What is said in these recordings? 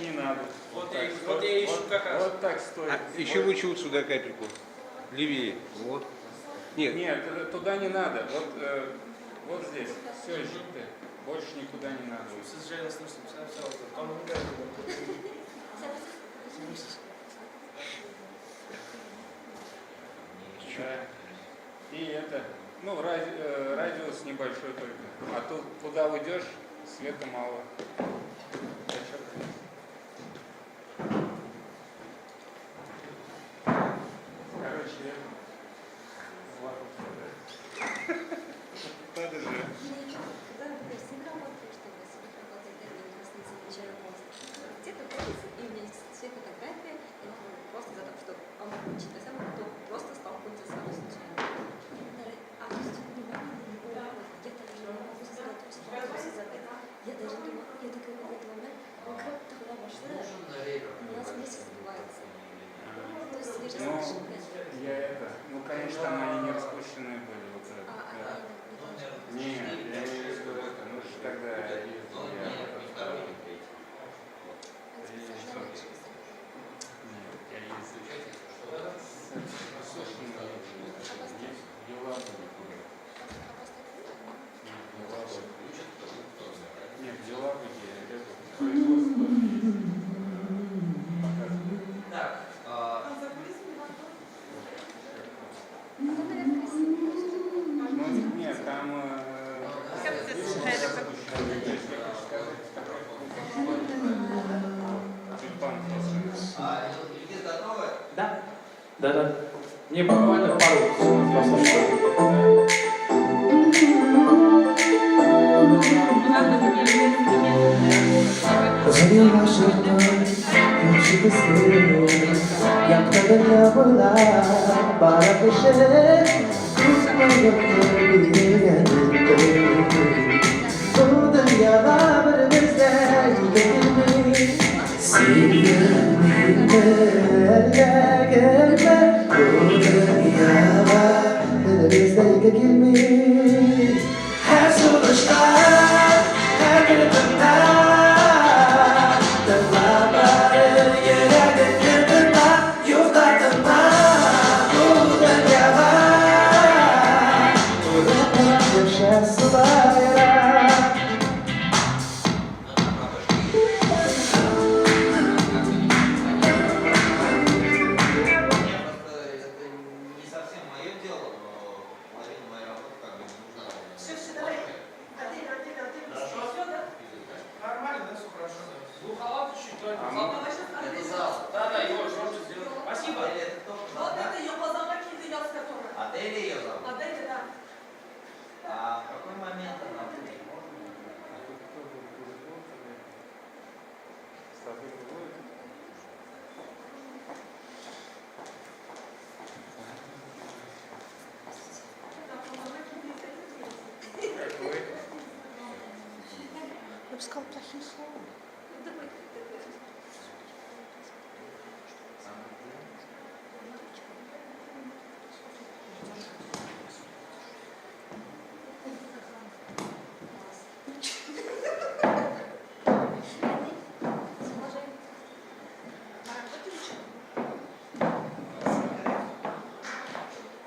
не надо. Вот так я, стой. вот я ищу Вот- как раз. Вот так стой. А, еще лучше вот сюда капельку. Левее. Вот. Нет, Нет, туда не надо. Вот, вот здесь. Все, ты. Больше никуда не надо. Сез җайлаштырсың, Да. И это, ну, радиус небольшой только. А тут туда уйдешь, света мало. Короче, это... Надо же. Когда, например, сын работает, что у сын работает, я просто не замечаю пост. Где-то пост, и у меня есть все фотографии, я могу просто за то, что он учит, а сам кто просто столкнуться со мной случайно. А то есть не могу, не могу, я даже не могу задать, вопросы задать. Я даже не могу, я такая в какой-то момент, он как тогда вошла, у нас вместе сбивается. То есть я же Ну, слышу, блин. я это, ну, конечно, там они не распущенные были, вот это. А, Да. они Не, я имею в виду это, ну, же тогда ездил я. Нет, я ездил. Слушай, ну, в Елабуге был. Нет, в Елабуге. Нет, в Елабуге это производство есть, показывают. Так, Там, наверное, красиво. Ну, нет, там распущенные, то есть я хочу сказать, такой тюльпан просто. Ильгиз готовы? Да. Да-да. Мне буквально пару секунд послушать. Не, просто это не совсем мое дело, но половина моей работы как бы не нужна. Все, все, давай. Отдельно, отдельно, отдельно. Хорошо. Все, да? Нормально, да, все хорошо. Ну, халат чуть-чуть, да, А, зал. Давай сейчас Это отдельно. зал. Да, да, его можно сделать. Спасибо. Аделя, это кто? Вот это ее Казанга килде яз которая. Аделя ее зовут? Аделя, да. А в какой момент она будет? Можно? А тут кто был? Кузаков или Садыков будет? Да, Казанга килде. Как вы? Я бы сказала плохим словом. Ну, давай, давай.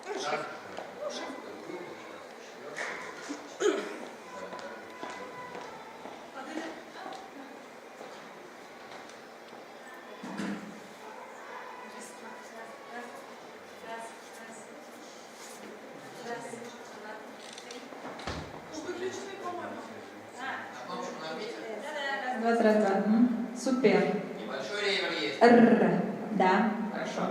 Ну, шеф. Ну, шеф. Аделя. Раз, раз, раз, раз, раз, два, три. Ну, выключенный, по-моему. На кнопочку нажмите. Два, раз, два. Мгм. Супер. Небольшой ревер есть. Р. Да, хорошо.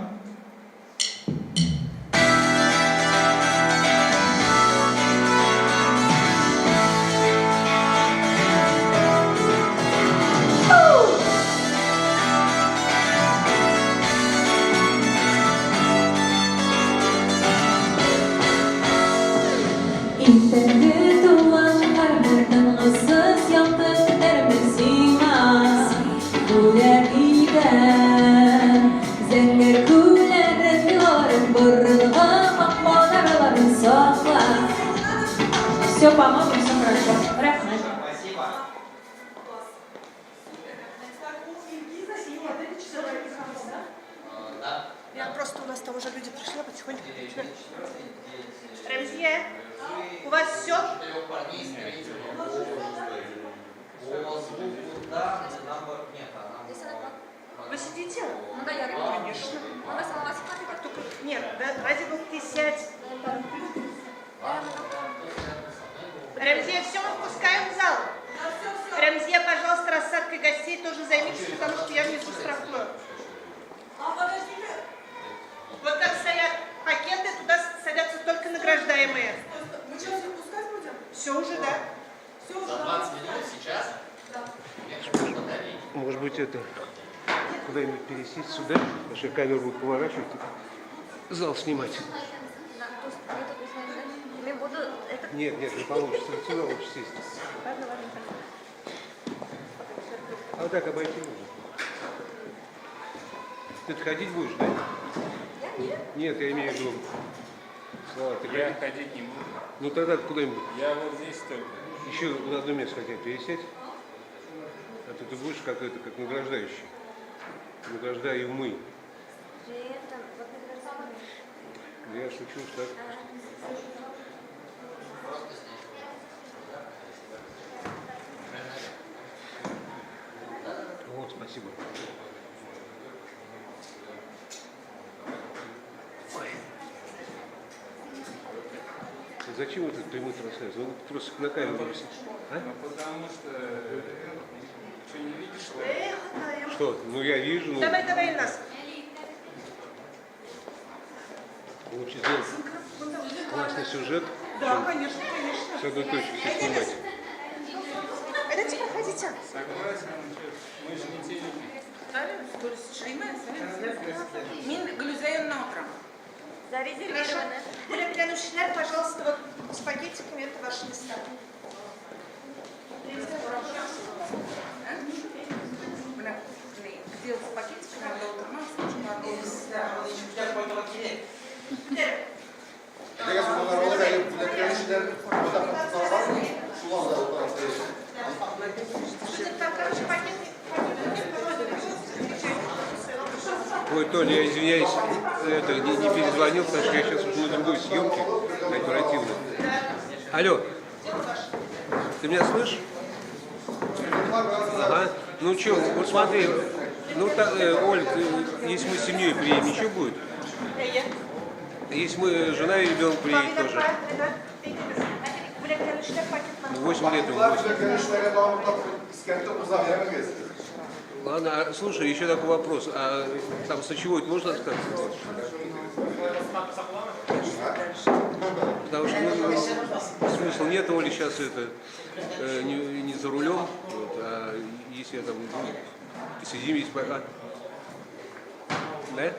Иртәнге туган һәрбер тынгысыз якты көннәрне сиңа бүләк итәм. Зәңгәр күк Уже люди пришли, потихоньку. Рамзия, у вас все? Вы сидите? Ну да, я рыбу. Конечно. У вас хватит? Только... Нет, да, ради бога, ты сядь. Рамзия, все, мы впускаем в зал. Рамзия, пожалуйста, рассадкой гостей тоже займитесь, потому что я внизу страхую. А подождите. Вот как стоят пакеты, туда садятся только награждаемые. Мы сейчас их пускать будем? Все уже, да? Все уже. За 20 минут сейчас? Да. Может быть, это куда-нибудь пересесть сюда, потому что камеру будут поворачивать, зал снимать. Нет, нет, не получится. Сюда лучше сесть. Ладно, ладно. А вот так обойти можно. Ты ходить будешь, да? Я нет. Нет, я имею в виду. Слава, ты Я ходить не буду. Ну тогда куда-нибудь. Я вот здесь только. Еще на одно место хотел пересесть. А то ты будешь как это, как награждающий. Награждаемый. Да я шучу, что. Вот, спасибо. Ой. Зачем этот прямой трансляция? Он просто на камеру висит. А? Ну потому что... Что, не видишь, что ли? Что? Ну я вижу. Ну... Давай, давай, нас. Лучше сделать классный сюжет. Да, конечно, конечно. С одной точки все снимать. Идите, проходите. Согласен, мы же не телеки. Зарезервировано. Бүләкләнүчеләр, пожалуйста, вот с пакетиками это ваши места. Где с пакетиками надо Ой, Толя, я извиняюсь, это, не перезвонил, потому что я сейчас уже на другой съемке оперативно. Алло, ты меня слышишь? Ага. Ну что, вот смотри, ну так, Оль, если мы с семьей приедем, ничего будет? Если мы, жена и ребенок приедет тоже. Ну, 8 лет ему. 8. Ладно, а, слушай, еще такой вопрос. А там с ночевой можно остаться? Потому что ну, смысла нет, Оля сейчас это не за рулем. Вот, а если я там ну, сидим, есть пока. Да?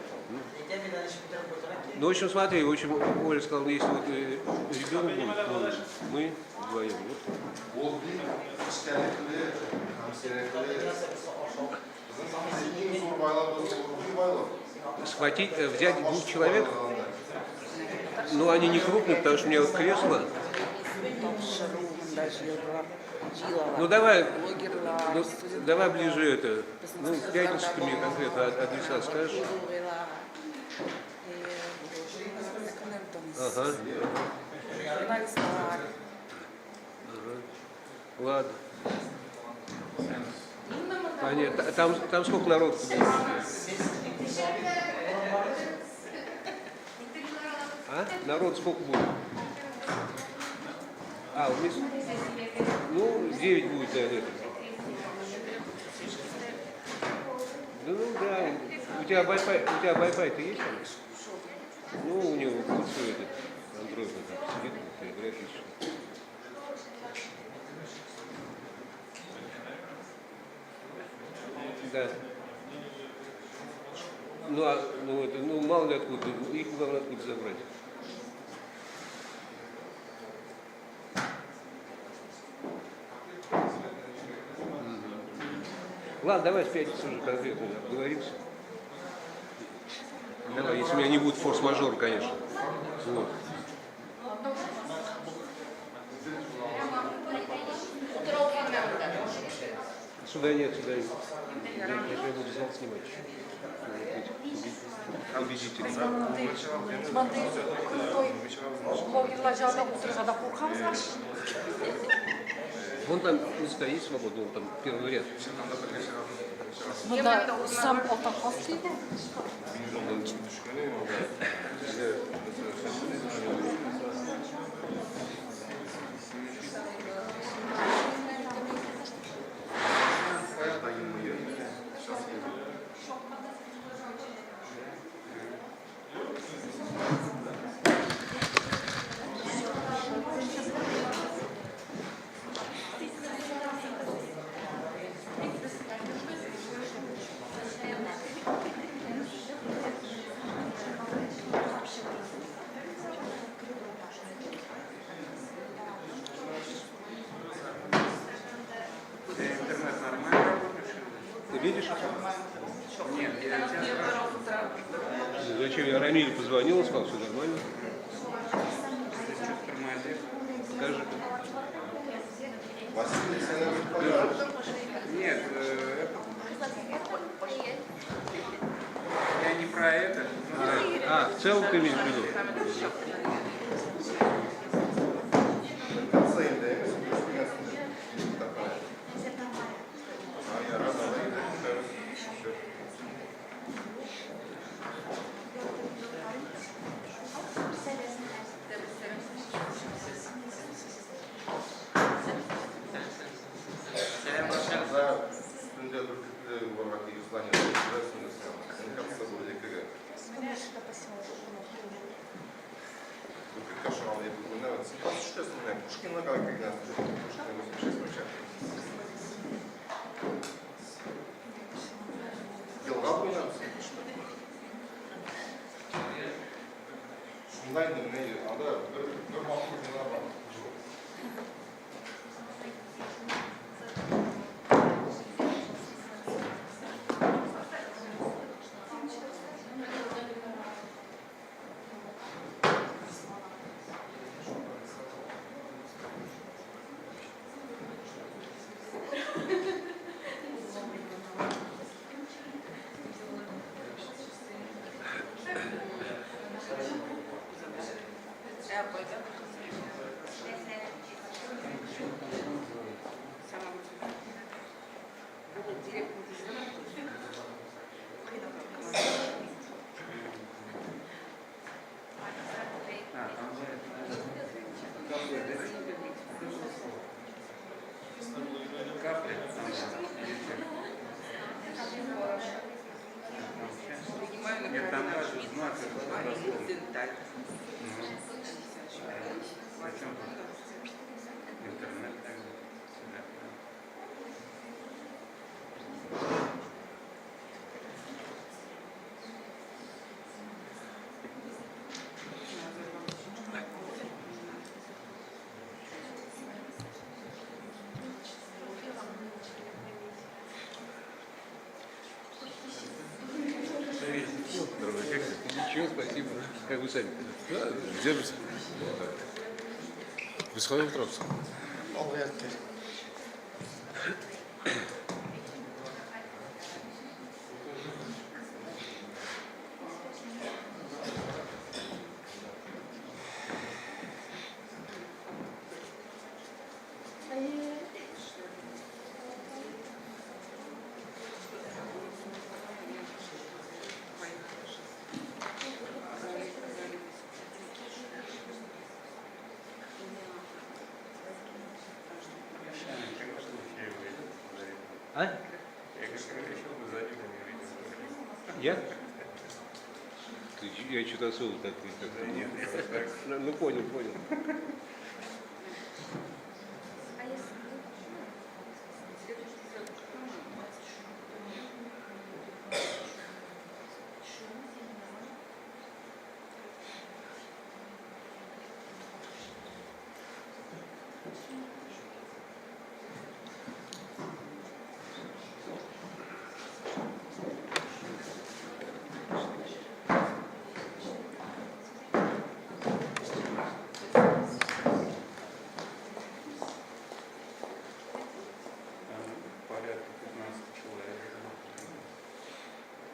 Ну, в общем, смотри, в общем, Оля сказала, если вот ребенок будет, то мы вдвоем. Вот. Схватить, взять двух человек, но они не крупные, потому что у меня вот кресло. Ну давай, ну, давай ближе это, ну в пятницу ты мне конкретно адреса скажешь. Ага. Ага. Ладно. Понятно. Там сколько народу будет? А? Народ сколько будет? А, вместе? Ну, 9 будет, наверное. Ну, да. У тебя Wi-Fi-то есть там? Ну, у него будет свой этот Android, там сидит, играет лично. Да. Ну, а, ну, это, ну, мало ли откуда, их главное откуда забрать. Ладно, давай в пятницу уже конкретно обговоримся. Давай, если у меня не будет форс-мажор, конечно. Вот. Сюда нет, сюда нет. Я буду зал снимать еще. Убедительно. Мондый крутой блогерлар янында утырырга да куркабыз аш. Вон там места есть свободно, вон там первый ряд. Монда сам ата каз килде. Ты интернет нормально работаешь? Ты видишь? Нет, я тебя спрашиваю. Зачем я Рамилю позвонил, он сказал, все нормально. Ты что тормозишь? Покажи. Нет, я не про это. А, в целом ты имеешь в виду? А, там же капли, да? Капли? Нет, там даже знак дословно. Ну, зачем тут интернет тогда? Сюда. Ничего, спасибо. Как вы сами? Да, держимся. Без утробся. А? Я говорю, еще бы за ним увидел. Я? Я что-то особо так. Да нет, я вот так. Ну, понял, понял. А если Здравствуйте.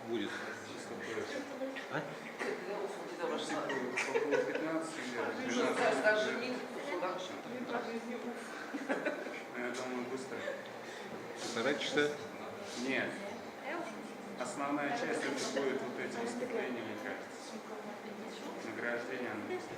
будет? А? Около 15 где-то, 12. Ну, я думаю, быстро. Полтора часа? Нет. Основная часть это будет вот эти выступления, мне кажется. Награждение. Оно быстро.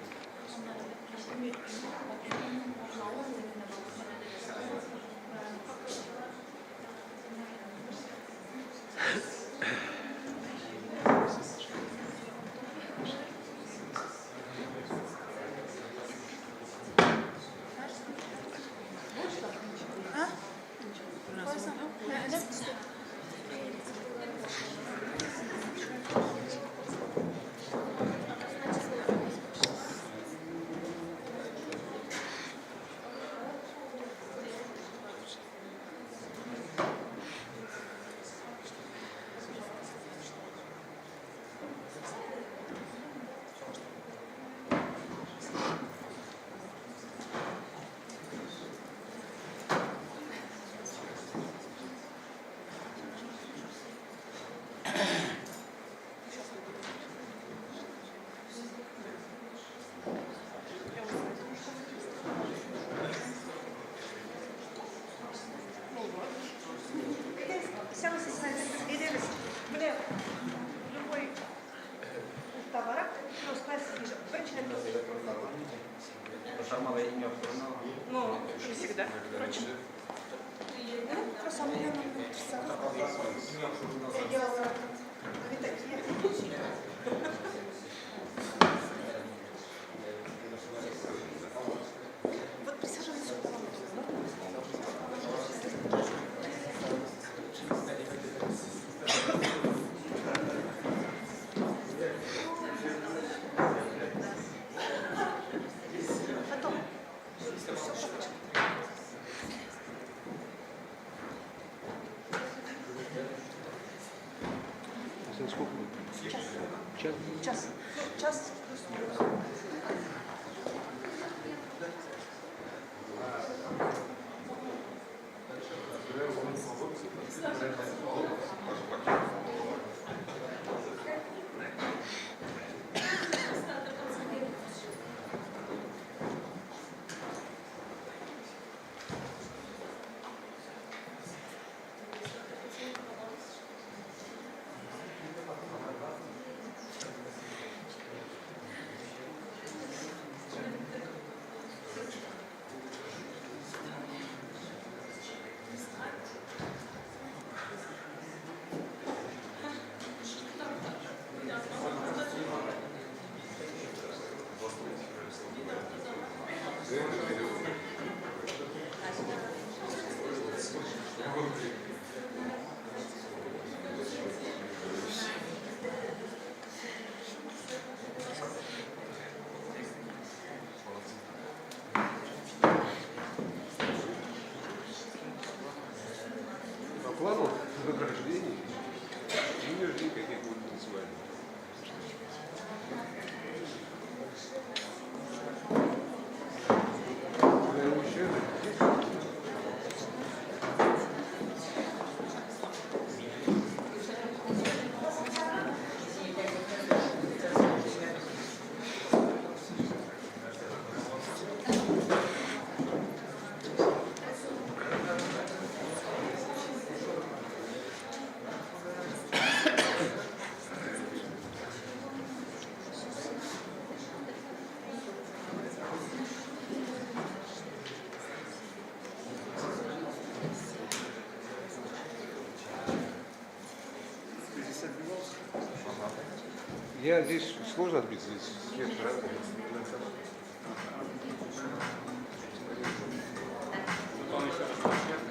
Менә любой товарак беренчедән. Ну, не всегда. Впрочем. Ну, просто у меня Я делала. Они такие. Вот присаживайтесь сюда. Потом. Всё, Сколько будет? Час. Час? Час. Ну, час плюс-минус. По плану награждений не жди, каких будут танцевать. Наверное, еще здесь. Я здесь сложно отбиться, здесь свет разный. Потом еще раз начнем.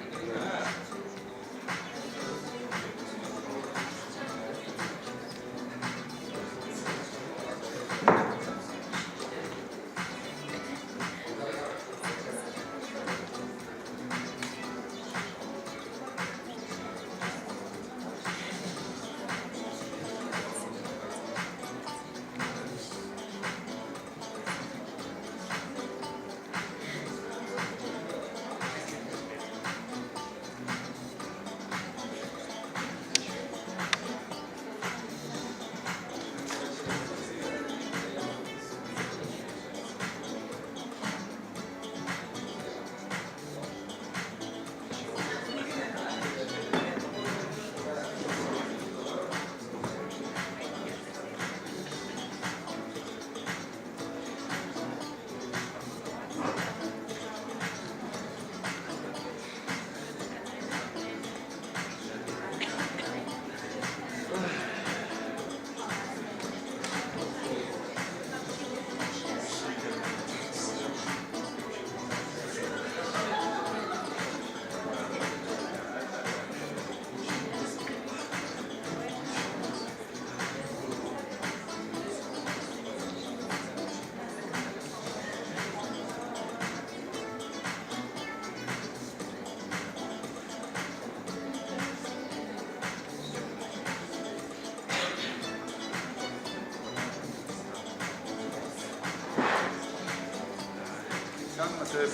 Ты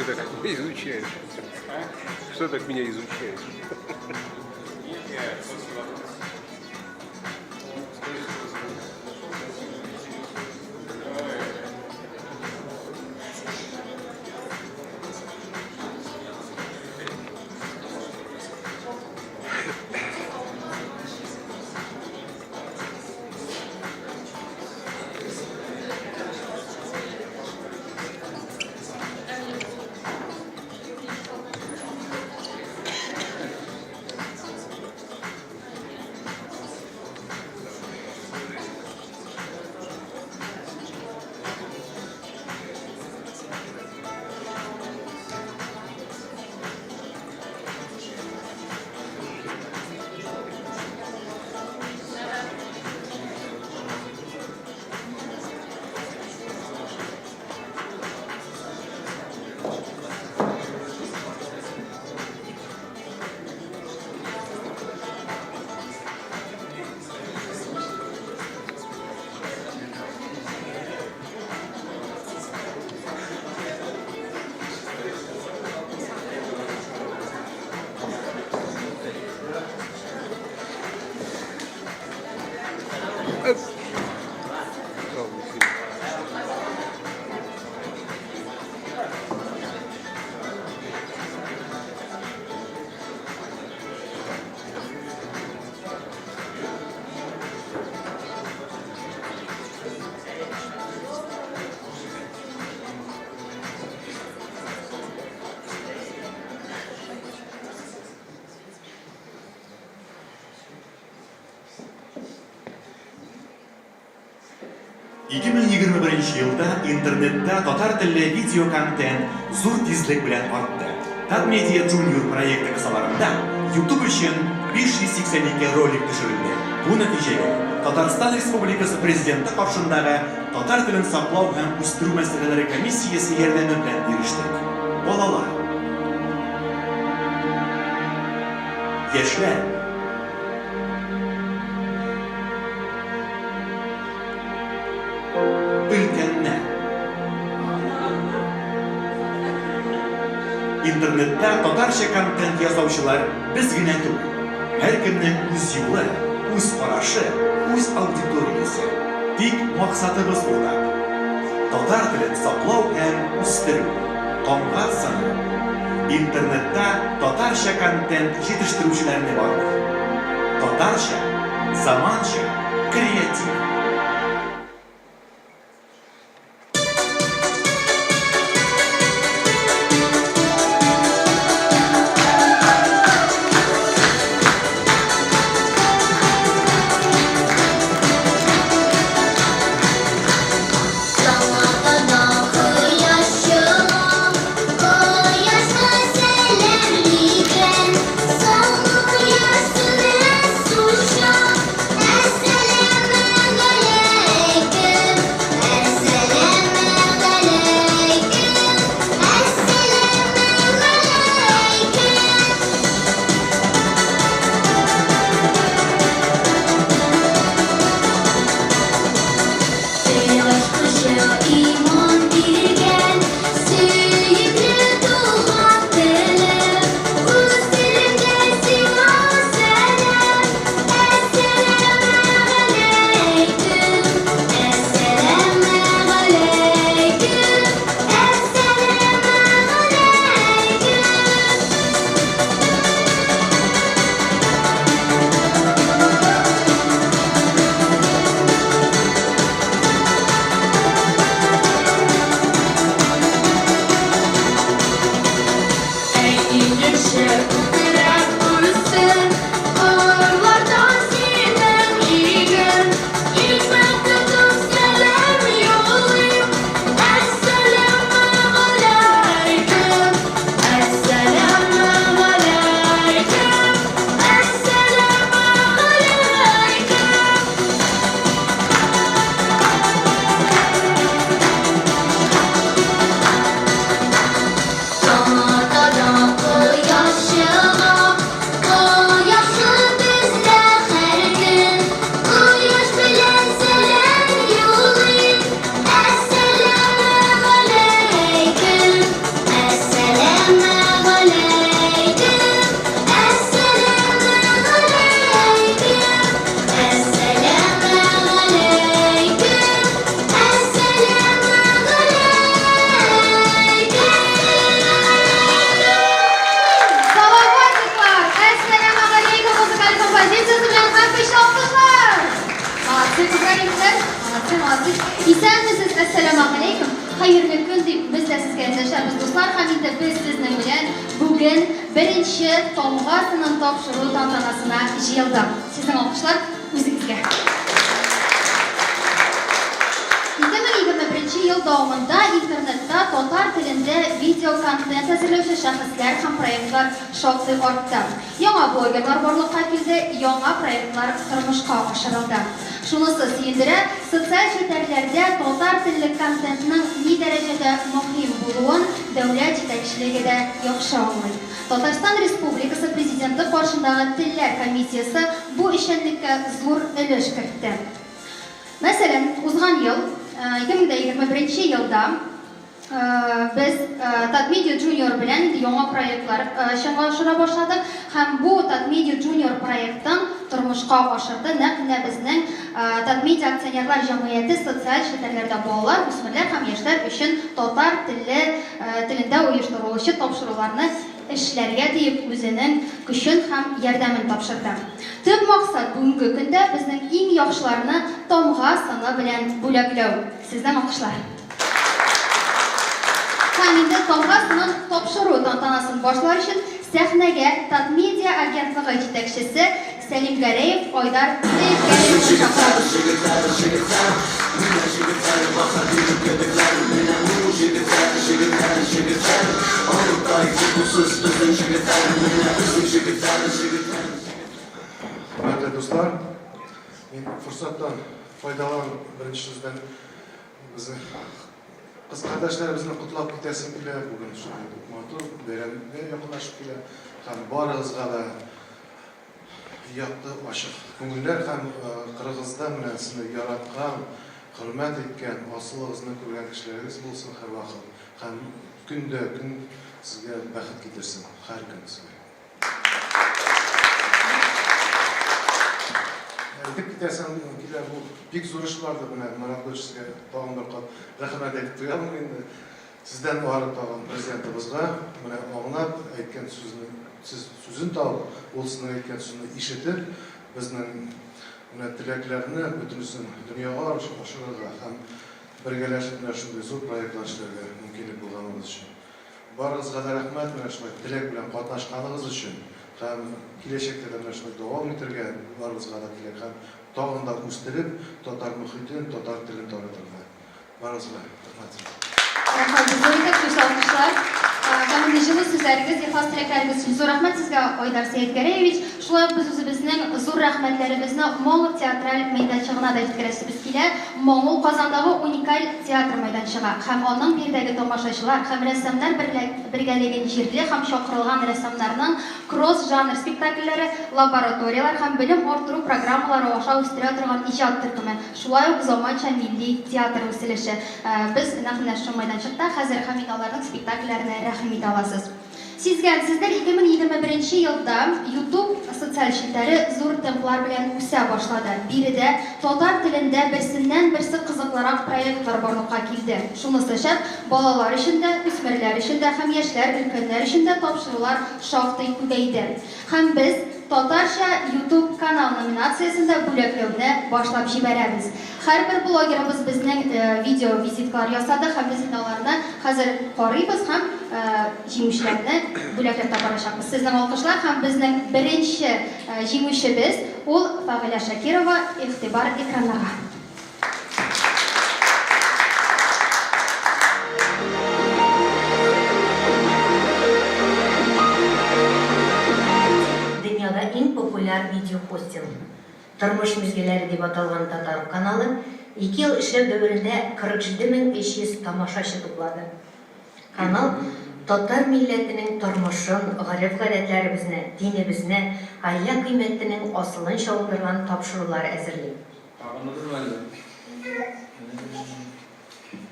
что так меня изучаешь? А? Что так меня изучаешь? Нет, я просто задумался. 2021 елда интернетта татар телле видеоконтент зур тизлек белән артты. Татмедиа Junior проекты кысаларында YouTube өчен 582 ролик төшерелде. Бу нәтиҗәгә Татарстан Республикасы Президенты каршындагы татар телен саклау һәм үстерү мәсьәләләре комиссиясе ярдәме белән ирештек. Балалар, яшьләр, өлкәннәр. Интернетта татарча контент ясаучылар без генә түгел. Һәркемнең үз юлы, үз карашы, үз аудиториясе. Тик максатыбыз уртак. Татар телен саклау һәм үстерү. Тамга саны. Интернетта татарча контент җитештерүчеләрне барлый. Татарча, заманча, креатив. Саматана. аласыз. Исәнмесез, әссәламәгаләйкем. Хәерле көн дип без дә сезгә эндәшәбез, дуслар, һәм инде без сезнең белән бүген беренче тамга сынын тапшыру тантанасына җыелдык. Сезнең алкышлар үзегезгә. 2021 ел дәвамында интернетта татар телендә видеоконтент әзерләүче шәхесләр һәм проектлар шактый артты. Яңа блогерлар барлыкка килде, яңа проектлар тормышка ашырылды. Шунысы сөендерә, социаль челтәрләрдә татар телле контентның ни дәрәҗәдә мөһим булуын дәүләт җитәкчелеге дә яхшы аңлый. Татарстан Республикасы Президенты каршындагы Телләр комиссиясе бу эшчәнлеккә зур өлеш кертте. Мәсәлән, узган ел, 2021 елда, Без Татмедиа Junior белән инде яңа проектлар чынга ашыра башладык һәм бу Татмедиа Junior проектын тормышка ашырды нәкъ менә безнең Татмедиа акционерлар җәмгыяте социаль челтәрләрдә балалар, үсмерләр һәм яшьләр өчен татар теле телендә оештырылучы тапшыруларны эшләргә диеп үзенең көчен һәм ярдәмен тапшырды. Төп максат бүгенге көндә безнең иң яхшыларны тамга сыны белән бүләкләү. Сездән алкышлар. Һәм инде тамга сынын тапшыру тантанасын башлар өчен сәхнәгә Татмедиа агентлыгы җитәкчесе Сәлимгәрәев Айдар Сәетгәрәевны чакырабыз. Хөрмәтле дуслар, мин форсаттан файдаланып, беренче сүздән Безнең кыз кардәшләребезне котлап китәсем килә. Бүген шундый матур бәйрәмгә якынлашып килә. Һәм барыгызга да якты, ачык күңелләр һәм кырыгызда менә сезне яраткан, хөрмәт иткән, асылыгызны күргән кешеләрегез булсын һәрвакыт. Һәм көн дә көн сезгә бәхет китерсен, һәр көн сезгә. Әйтеп китәсем килә, бу бик зур эш барды. Менә Марат Гөлч сезгә тагын бер кат рәхмәт әйтеп куямын инде. Сездән ары тагын президентыбызга менә аңлап әйткән сүзне, сез сүзен табып, ул сезнең әйткән сүзне ишетеп, безнең менә теләкләрне бөтенесен дөньяга ашырырга һәм бергәләшеп менә шундый зур проектлар эшләргә мөмкинлек булганыбыз өчен. Барыгызга да рәхмәт менә шулай теләк белән катнашканыгыз өчен һәм киләчәктә дә менә шулай дәвам итәргә барыгызга да теләк һәм тагын да үстереп татар мохитен, татар телен таратырга. Барыгызга рәхмәт. Рәхмәт зур итеп, көчле алкышлар. Һәм инде җылы сүзләрегез, ихлас теләкләрегез өчен зур рәхмәт сезгә, Айдар Сәетгәрәевич. Шулай ук без үзебезнең зур рәхмәтләребезне Моң театраль мәйданчыгына да җиткерәсебез килә. Моң ул, Казандагы уникаль театр мәйданчыгы һәм аның биредәге тамашачылар һәм рәссамнар бергәлеген җирле һәм чакырылган рәссамнарның кросс-жанр спектакльләре, лабораторияләр һәм белем арттыру программалары аша үстерә торган иҗат төркеме, шулай ук заманча милли театр үселеше. Без нәкъ менә шушы мәйданчыкта хәзер һәм инде аларның спектакльләренә рәхим итә аласыз. Сизгәнсездер, 2021 елда YouTube социаль челтәре зур темплар белән үсә башлады. Биредә татар телендә берсеннән-берсе кызыклырак проектлар барлыкка килде. Шунысы шәп, балалар өчен дә, үсмерләр өчен дә һәм яшьләр, өлкәннәр өчен дә тапшырулар шактый күбәйде. Һәм без Татарча YouTube канал номинациясендә бүләкләүне башлап җибәрәбез. Һәрбер блогерыбыз безнең видео визиткалар ясады һәм без инде аларны хәзер карыйбыз һәм җиңүчеләрне бүләкләп тә барачакбыз. Сезнең алкышлар һәм безнең беренче җиңүчебез ул Фагыйлә Шакирова, игътибар экраннарга. Дөньяда иң популяр видеохостинг Тормыш мизгелләре дип аталган татар каналы ике ел эшләү дәверендә 47300 тамашачы туплады. Канал татар милләтенең тормышын, гореф-гадәтләребезне, динебезне, гаилә кыйммәтенең асылын чагылдырган тапшырулар әзерли. Сагындыгызмы әллә?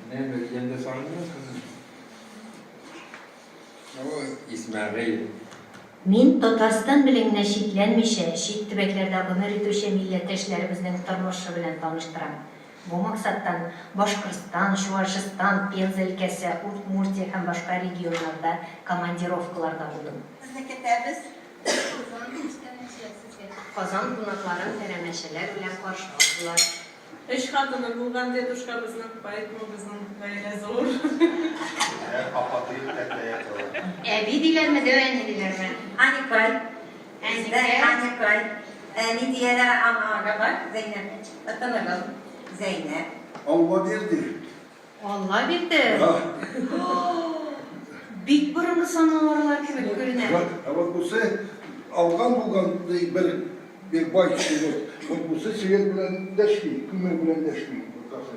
Менә Мәрьям дә сагындымы кызым? Ой, Исмәгыйль. Мин Татарстан белән генә чикләнмичә, чит төбәкләрдә гомер итүче милләттәшләребезнең тормышы белән таныштырам. Бу максаттан Башкортстан, Чуашстан, Пенза өлкәсе, Удмуртия һәм башка регионнарда командировкаларда булдым. Сезне көтәбез. Казан кунакларын пәрәмәчәләр белән каршы алдылар. Өч хатыны булган дедушкабызның, поэтому безнең гаилә зур. Апа дип тәтәй атала. Әби диләрме, дәү әни диләрме? Әникай. Бездә әникай. Әни дияләр аңа. Зәйнәп. Тыныгыз. Зәйнәп. Алла бирде. Алла бирде. Бик борынгы самавырлар кебек күренә. Ә вот бусы алган булган ди бер бер бай кеше вот. Вот бусы свет белән дәшми, күмер белән дәшми. Бутасы.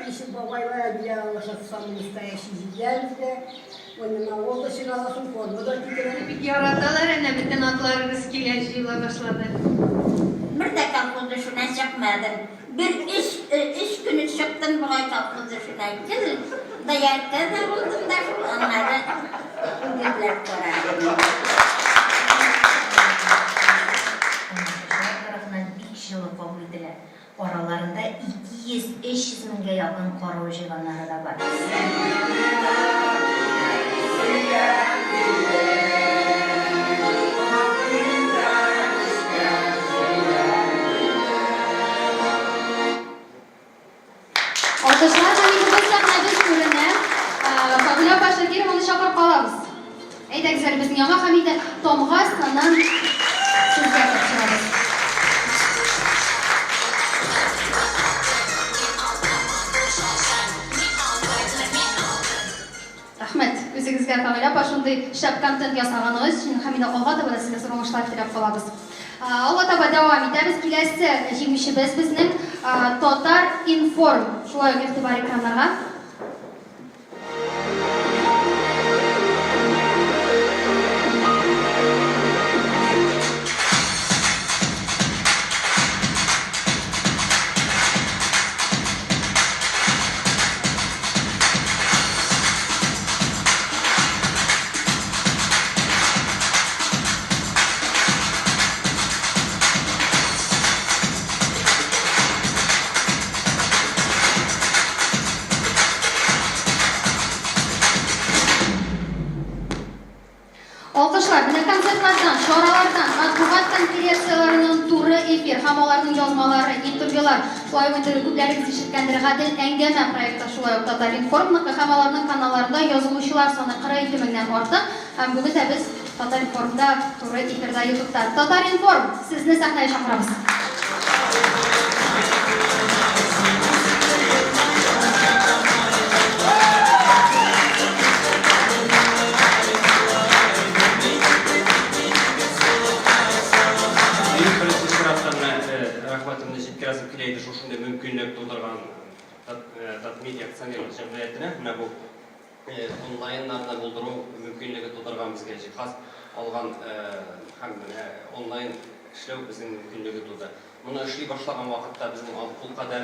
Ничек бабайлар әбиләр алыша самый настоящий җилләр бездә. Ой, навоз да чыгарасың, форма да китерә. Бик яраталар, әнә бөтен атларыбыз килә, җыела башлады. Бер дә колхоз эшенә чыкмадым. Бер өч, өч көн чыктым бугай колхоз эшенә. Гел доярка да булдым да шул, аннары үгезләр карадым. Тамашачылар тарафыннан бик җылы кабул ителә. Араларында 200-300 меңгә якын карау җыйганнары да бар. Алкышлар һәм инде бу сәхнәбез түренә Фагыйлә апа Шакированы чакырып калабыз. Әйдәгез әле безнең яңа һәм инде тамга сынын сезгә тапшырабыз. Рәхмәт үзегезгә, Фагыйлә апа, шундый шәп контент ясаганыгыз өчен һәм инде алга таба да сезгә зур уңышлар теләп калабыз. Алга таба дәвам итәбез. Киләсе җиңүчебез безнең Татар информ. Шулай ук игътибар экраннарга. Алкышлар, менә концертлардан, чаралардан, матбугат конференцияләреннән туры эфир һәм аларның язмалары, интервьюлар, шулай ук инде күпләрегез ишеткәндер, Гадел әңгәмә проекты шулай ук Татар-информныкы һәм аларның каналларында язылучылар саны 42 меңнән артык. Һәм бүген дә без Татар-информда туры эфирда ютубта. Татар-информ, сезне сәхнәгә чакырабыз. Иң беренче чиратта менә рәхмәтемне җиткерәсем килә иде шушындый мөмкинлек тудырган Татмедиа акционерлык җәмгыятенә. Менә бу онлайннарны булдыру мөмкинлеге тудырган безгә җиһаз алган һәм менә онлайн эшләү безнең мөмкинлеге туды. Моны эшли башлаган вакытта безнең ул кадәр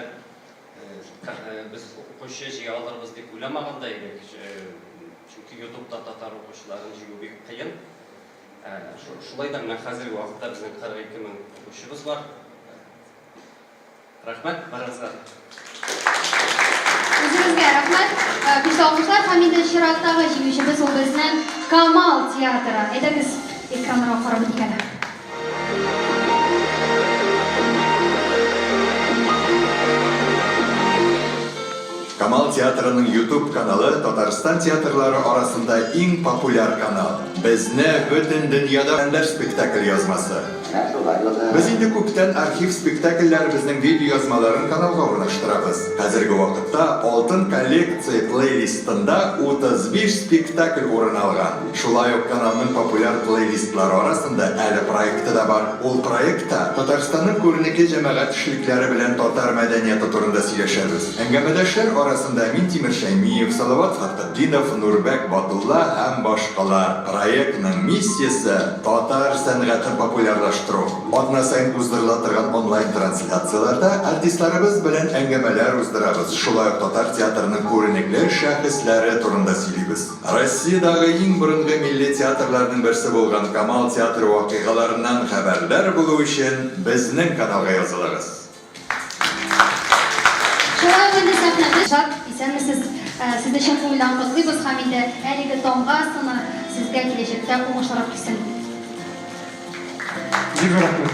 без укучы җыя алырбыз дип уйламаган да идек, чөнки ютубта татар укучыларын җыю бик кыен. Шулай да менә хәзерге вакытта безнең 42 мең укучыбыз бар. Рәхмәт барыгызга. Үзегезгә рәхмәт. Көчле алкышлар һәм инде чираттагы җиңүчебез ул безнең Камал театры. Әйдәгез, экраннарга карап үтик әле. Камал театрының YouTube каналы Татарстан театрлары арасында иң популяр канал. Безне бөтен дөньяда спектакль язмасы. Без инде күптән архив спектакльләребезнең видеоязмаларын каналга урнаштырабыз. Хәзерге вакытта Алтын коллекция плейлистында 35 спектакль урын алган. Шулай ук каналның популяр плейлистлары арасында Әле проекты да бар. Ул проектта Татарстанның күренекле җәмәгать эшлекләре белән татар мәдәнияты турында сөйләшәбез. Әңгәмәдәшләр арасында Минтимер Шәймиев, Салават Фәтхетдинов, Нурбәк Батулла һәм башкалар. Проектның миссиясе, татар сәнгатен популярлаштыру. Атна саен уздырыла торган онлайн-трансляцияләрдә артистларыбыз белән әңгәмәләр уздырабыз, шулай ук татар театрының күренекле шәхесләре турында сөйлибез. Россиядагы иң борынгы милли театрларның берсе булган Камал театры вакыйгаларыннан хәбәрдар булу өчен безнең каналга язылыгыз. Шулай ук инде сәхнәбез шат, исәнмесез. Сезне чын күңелдән котлыйбыз һәм инде әлеге тамга сыны сезгә киләчәктә уңышлар килсен. Бик рәхмәт.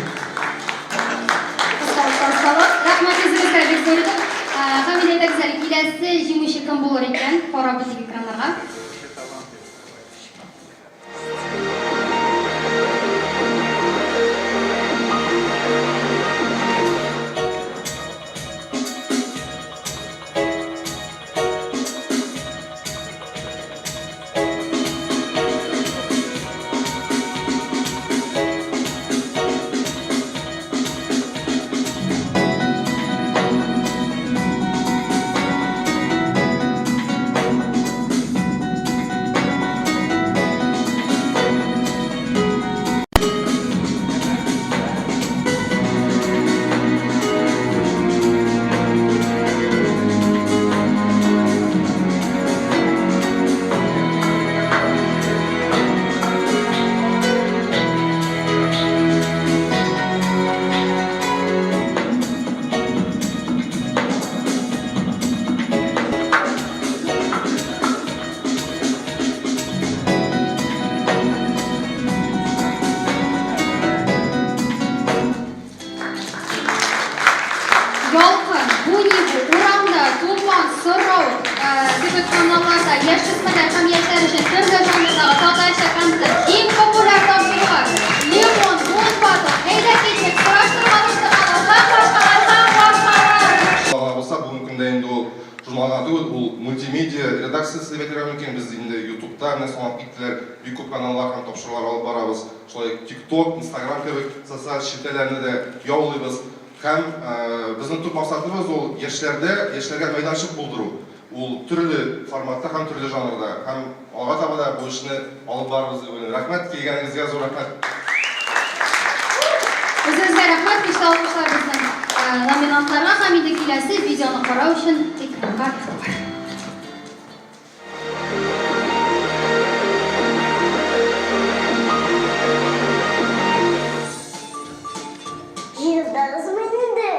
Осталык, осталык. Рәхмәт. булыр икән? Карап үтик экраннарга. Ялкын, бу ни бу, урамда, туфан, сорау кебек каналларда яшүсмерләр һәм яшьләр өчен төрле жанрдагы татарча контент, иң популяр тапшырулар, Лимон, Муз батл, Әйдә китик, Сораштырмалыш каналы һәм башкалар һәм башкалар. Алга булса, бүгенге көндә инде ул журнал гына түгел, ул мультимедиа редакциясе дип әйтергә мөмкин. Без инде Ютубта менә соңлап киттеләр, бик күп каналлар һәм тапшырулар алып барабыз. Шулай ук ТикТок, Инстаграм кебек социаль челтәрләрне дә яулыйбыз. Һәм безнең төп максатыбыз ул яшьләрдә, яшьләргә мәйданчык булдыру. Ул төрле форматта һәм төрле жанрда. Һәм алга таба да бу эшне алып барырбыз дип уйлыйм. Рәхмәт, килгәнегезгә зур рәхмәт. Үзегезгә рәхмәт, көчле алкышлар безнең номинантларга һәм инде киләсе видеоны карау өчен экранга игътибар. Җыелдыгызмы инде?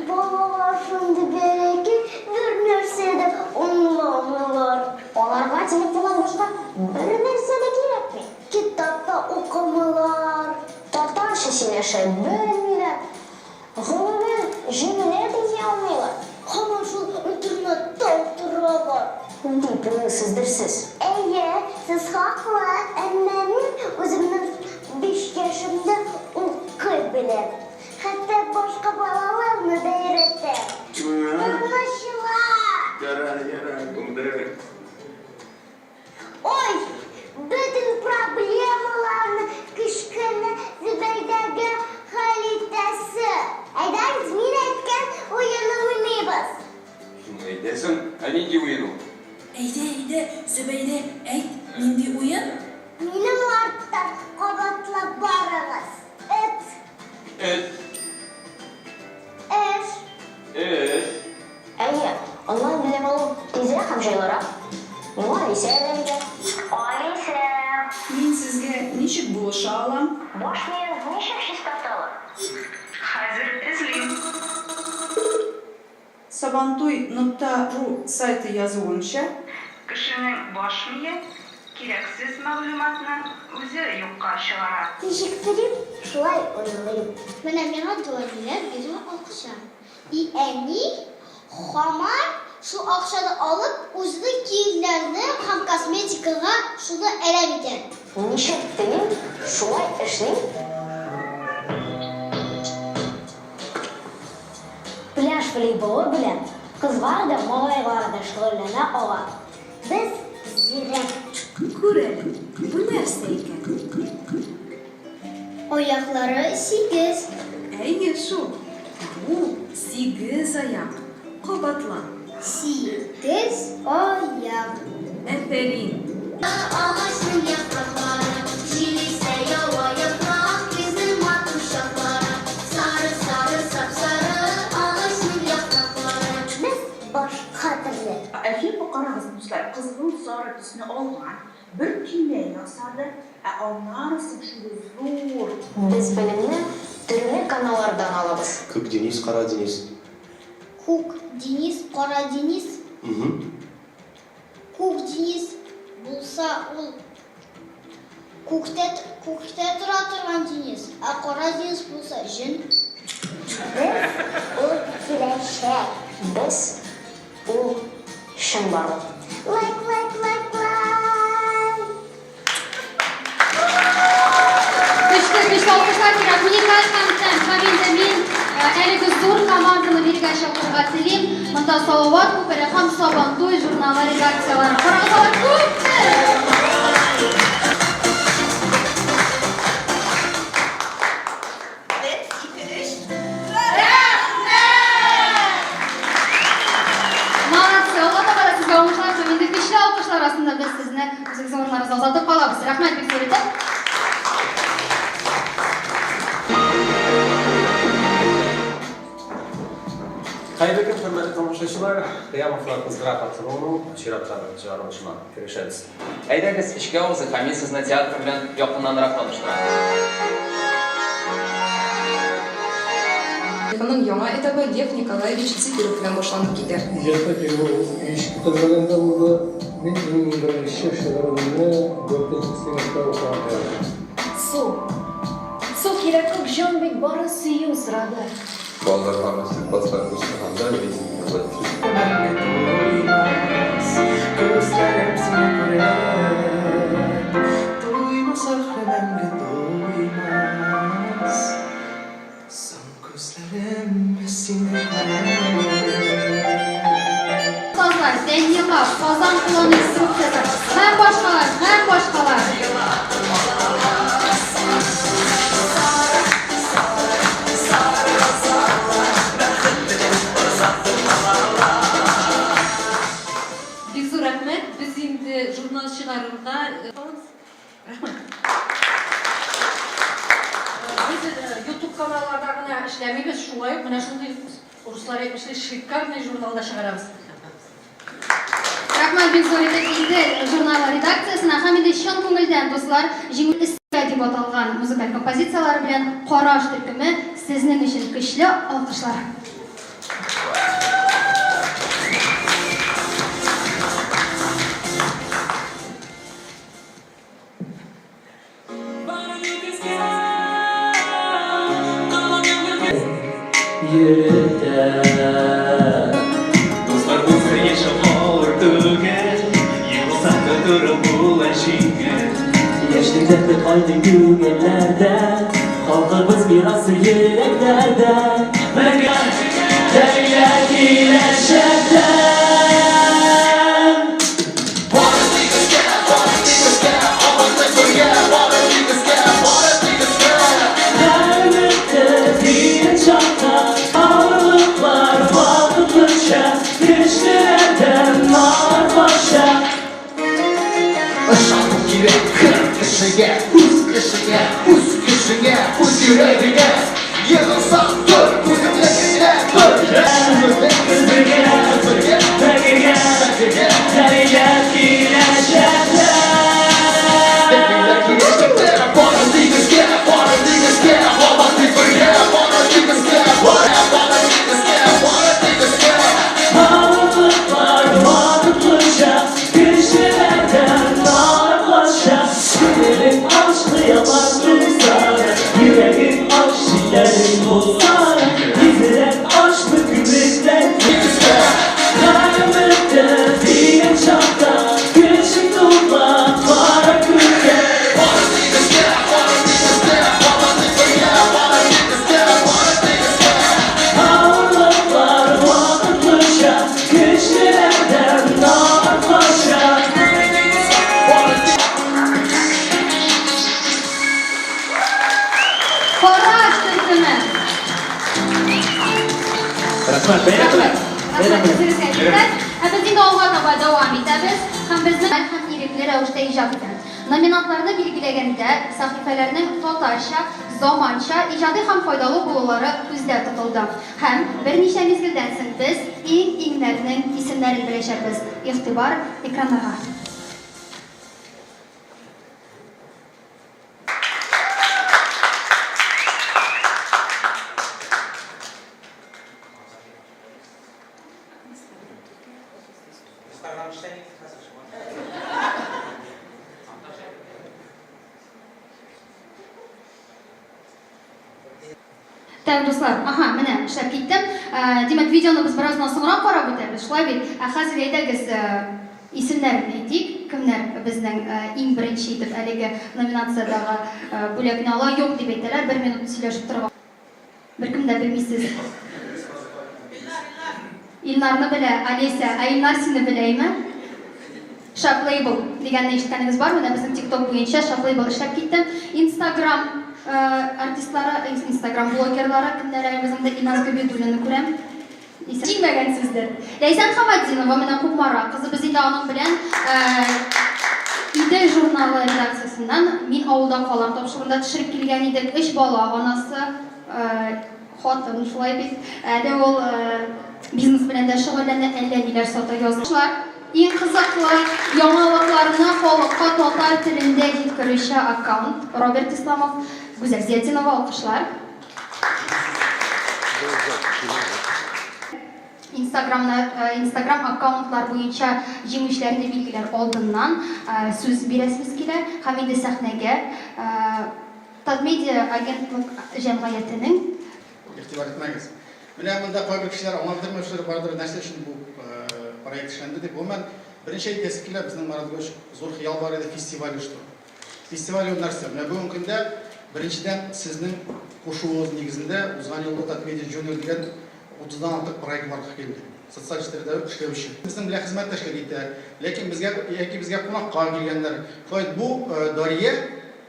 Балалар шундый бәләкәй, бернәрсә дә аңламыйлар. Аларга телефоннан башка бернәрсә дә кирәкми. Китап та укымыйлар, татарча сөйләшә белмиләр. Гомумән, җөмлә төзи алмыйлар. Һаман шул интернетта утыралар. Дип уйлыйсыздыр сез. Әйе, сез хаклы, әмма мин үземнең биш яшемдә укый беләм. Хәтта башка балаларны да өйрәтәм. Тормышчылар! Ярар, ярар, булды. Ой, бөтен проблемаларны кечкенә Зөбәйдәгә хәл итәсе. Әйдәгез, мин әйткән уенны уйныйбыз. Шуны әйтәсең, ә нинди уен ул? Әйдә, әйдә, Зөбәйдә, әйт, нинди уен? Минем арттан кабатлап барыгыз. Эт. Эт. Эш. Эш. Әйе, онлайн белем алу тизрәк һәм җайлырак. Моңа Алисә ярдәм итә. Алисә! Мин сезгә ничек булыша алам? Баш миен ничек чистарталар? Хәзер эзлим. Сабантуй нокта ру сайты язуынча, Кешенең баш мие кирәксез мәгълүматны үзе юкка чыгара. Ничек телим, шулай уйлыйм. Менә миңа дәү-әниләр бирә акча. И әни һаман шул акчаны алып, үзенең киемнәренә һәм косметикага шуны әрәм итә. Ничек телим, шулай эшлим. Пляж волейболы белән кызлар да, малайлар да шөгыльләнә ала. Без зирәк. Күр әле, бу нәрсә икән? Аяклары сигез. Әйе шул, бу сигезаяк. Кабатла. Сигез аяк. Афәрин! Агачның яфраклары, җил исә ява яфрак, көзнең матур чаклары, сары, сары, сап-сары, агачның яфраклары. Без башка төрле. Әлфия карагыз, дуслар, кызгылт сары төсне алган, бер төймә ясады, ә аннары соң шундый зур. Без белемне төрле каналлардан алабыз. Күк Денис, Кара Денис. Күк Денис, Кара Денис. Угу. Күк Денис булса, ул күктә күктә тора торган Денис, ә Кара Денис булса, җен. Без ул киләчәк. Без ул чынлык. бар ул. Лайк, лайк, лайк, лайк. Көчле, көчле алкышлар кирәк. Уникаль контент. Һәм инде мин әлеге зур команданы бирегә чакырырга телим. Монда Салават күпере һәм Сабантуй журналы редакцияләре. Карагыз, алар күпме! Бер, ике, өч. Рәхмәт! Молодцы! Алга таба да сезгә уңышлар һәм инде көчле алкышлар астында без сезне үзегезнең урыннарыгызга озатып калабыз. Рәхмәт бик зур итеп. Хәерле көн, хөрмәтле тамашачылар! Кыямовлар кыздыра тапшыруының чираттагы чыгарылышына керешәбез. Әйдәгез, эчкә узыйк һәм мин сезне театр белән якыннанрак таныштырам. Тарихының яңа этабы Лев Николаевич Зефиров белән башланып китә. Иҗатка килү һич көтелмәгәндә булды. Мин иң беренче шигыремне дүртенче сыйныфта укыганда яздым. Су. Су кирәк күк җан бит бары сөю сорады. Балаларга мастер-класслар уздырганда рейтинг Күзләрем сине күреп Туймас ахры мәңге туймас Соң күзләрем сине күреп. Остазлар, Дәньяла, Казан куллану инструкциясе һәм башкалар, һәм башкалар. Бик зур рәхмәт. Без инде журнал чыгарырга Рәхмәт. Без YouTube каналларда гына эшләмибез, шулай ук менә шундый руслар әйтмешли шикарный журнал да чыгарабыз. Рәхмәт бик зур итеп Идел журналы редакциясенә һәм инде чын күңелдән, дуслар, Җиңү өстә дип аталган музыкаль композицияләре белән Караш төркеме сезнең өчен көчле алкышлар. Йөртә. Дуслар булса яшәү авыр түгел, Егылсаң да торып була җиңел. Яшьлек дәрте кайный күңелләрдә, Халкыбыз мирасы йөрәкләрдә. Мәңге дәүләт киләчәктә. Ышану кирәк һәр кешегә, үз кешеңә, үз көчеңә, үз йөрәгеңә. Егылсаң, тор, үзеңнекенә тор. Бергә, бергә, бергә, бергә, киләчәктә. Киләчәктә бары тигезгә, бары тигезгә, бары тик бергә, бары тигезгә, бары, бары тигезгә, бары тигезгә. Авырлыклар вакытлыча, кешеләрдән артлача. Күңелең ач, хыяллар тусары, йөрәгең ач, җилләрең кусары. Тизрәк аш мөмкинлекләр тигезгә. Хәмерде дигән чакта, көчең туплап, кара күккә. Бары тигезгә, бары тигезгә, бары тик бергә, бары тигезгә, бары тигезгә. Авырлыклар вакытлыча, кешеләрдән артлача. Бары Караш төркеме. Рәхмәт, бәйрәм белән. Рәхмәт үзегезгә, егетләр. Ә без инде алга таба дәвам итәбез һәм безнең һәм ирекле рәвештә иҗат итә. Номинантларны билгеләгәндә сәхифәләрнең татарча, заманча, иҗади һәм файдалы булулары күздә тотылды. Һәм берничә мизгелдән соң без иң-иңнәрнең исемнәрен беләчәкбез. Игътибар, экраннарга! Инстаграм эшләми хәзер. Так, дуслар, аһа, менә эшләп киттем. Димәк, видеоны без бераз гына соңрак карап үтәбез, шулай бит? Ә хәзер әйдәгез, исемнәрен әйтик, кемнәр безнең иң беренче итеп әлеге номинациядәге бүләкне ала. Юк дип әйтәләр, бер минут сөйләшеп торып. Беркем дә белмисез. Илнарны белә, Олеся. Ә Илнар сине беләме? Шәп лейбл дигәнне ишеткәнегез бар? Менә безнең TikTok буенча шәп лейбл эшләп китте. Инстаграм артистлары, Инстаграм блогерлары кемнәр әле безнең дә Иназ Гобәйдуллина күрәм. Җиңмәгәнсездер. Ләйсән Хаматдинова менә Кукмара кызы. Без инде аның белән Идел журналы редакциясеннән Мин авылда калам тапшыруында төшереп килгән идек. Өч бала анасы, хатын, шулай бит. Әле ул бизнес белән дә шөгыльләнә, әллә ниләр сата, язмышлар. Иң кызыклы яңалыкларны халыкка татар телендә җиткерүче аккаунт, Роберт Исламов, Гүзәл Зыятдинова, алкышлар. Инстаграмны, инстаграм аккаунтлар буенча җиңүчеләрне билгеләр алдыннан сүз бирәсебез килә һәм инде сәхнәгә Татмедиа агентлык җәмгыятенең Игътибар итмәгез. Менә монда кайбер кешеләр аңлап бетермәүчеләр бардыр, нәрсә өчен бу проект эшләнде дип. Гомумән, беренче әйтәсе килә, безнең Марат Григорьевич зур хыял бар иде, фестиваль оештыру. Фестиваль ул нәрсә? Менә бүгенге көндә, беренчедән, сезнең кушуыгыз нигезендә узган елда Татмедиа Junior дигән утыздан артык проект барлыкка килде. Социаль челтәрдә эшләүче. Безнең белән хезмәттәшлек итә, ләкин безгә яки безгә кунакка килгәннәр. Шулай итеп, бу дарья,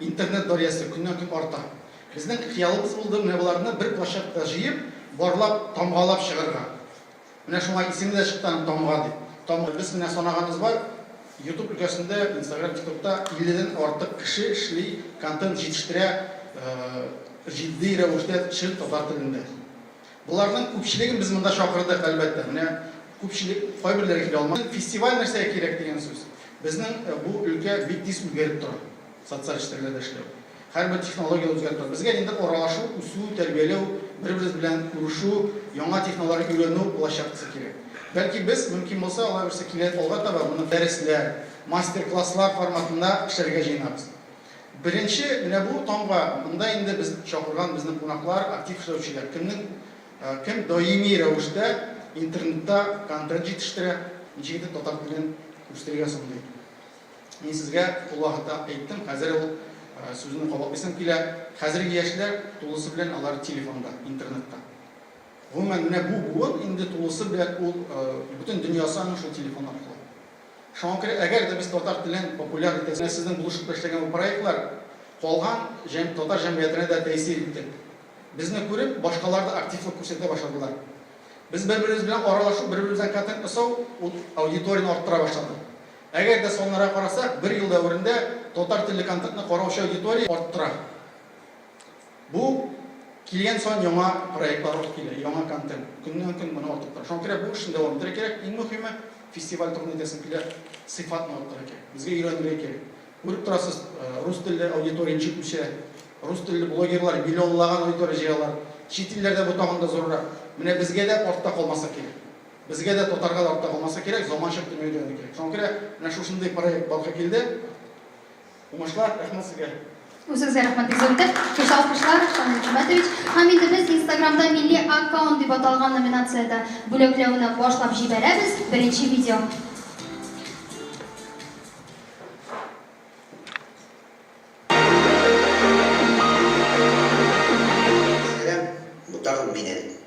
интернет дарьясы көннән-көн арта. Безнең хыялыбыз булды менә боларны бер площадкада җыеп, барлап, тамгалап чыгарга. Менә шуңа исеме дә чыкты аның Тамга дип. Тамга. Без менә санаганыбыз бар, Ютуб өлкәсендә, Инстаграм, ТикТокта илледән артык кеше эшли, контент җитештерә, җитди рәвештә чын татар телендә. Боларның күпчелеген без монда чакырдык, әлбәттә. Менә күпчелек, кайберләре килә алмады. Фестиваль нәрсәгә кирәк дигән сүз. Безнең бу өлкә бик тиз үзгәреп тора, социаль челтәрләрдә эшләү. Һәрбер технология үзгәреп тора. Безгә инде аралашу, үсү, тәрбияләү, бер-беребез белән күрешү, яңа технологияләр өйрәнү площадкасы кирәк. Бәлки без, мөмкин булса, Алла бирсә, килә алга таба моны дәресләр, мастер-класслар форматында эшләргә җыенабыз. Беренче, менә бу тамга, монда инде без чакырган безнең кунаклар, актив эшләүчеләр, кемнең, кем даими рәвештә интернетта контент җитештерә, ничек итеп татар телен үстерергә соң ди. Мин сезгә ул вакытта әйттем, хәзер ул сүзне кабатлыйсым килә. Хәзерге яшьләр тулысы белән алар телефонда, интернетта. Гомумән, менә бу буын инде тулысы белән ул бөтен дөньясы аның шул телефон аркылы. Шуңа күрә, әгәр дә без татар телен популяр итәсез, менә сезнең булышып эшләгән бу проектлар калган җәм татар җәмгыятенә дә тәэсир итте. Безне күреп, башкалар да активлык күрсәтә башладылар. Без бер-беребез белән аралашу, бер-беребездән контент ясау ул аудиторияне арттыра башлады. Әгәр дә саннарга карасак, бер ел дәверендә татар телле контентны караучы аудитория арттыра. Бу килгән саен яңа проектлар артып килә, яңа контент. Көннән-көн моны артып тора. Шуңа күрә бу эшне дәвам итәргә кирәк. Иң мөһиме, фестиваль турында әйтәсем килә, сыйфатны арттырырга кирәк. Безгә өйрәнергә кирәк. Күреп торасыз, рус телле аудитория ничек үсә. Рус телле блогерлар миллионлаган аудитория җыялар. Чит илләрдә бу тагын да зуррак. Менә безгә дә артта калмаска кирәк. Безгә дә, татарга да артта калмаска кирәк, заманча бөтен өйрәнергә кирәк. Шуңа күрә менә шушындый проект барлыкка килде. Уңышлар, рәхмәт сезгә. Үзегезгә рәхмәт бик зур итеп. Көчле алкышлар, Шамил Мөхәммәтович. Һәм инде без Инстаграмда милли аккаунт дип аталган номинациядә бүләкләүне башлап җибәрәбез. Беренче видео. Сәлам, бу тагын мин әле.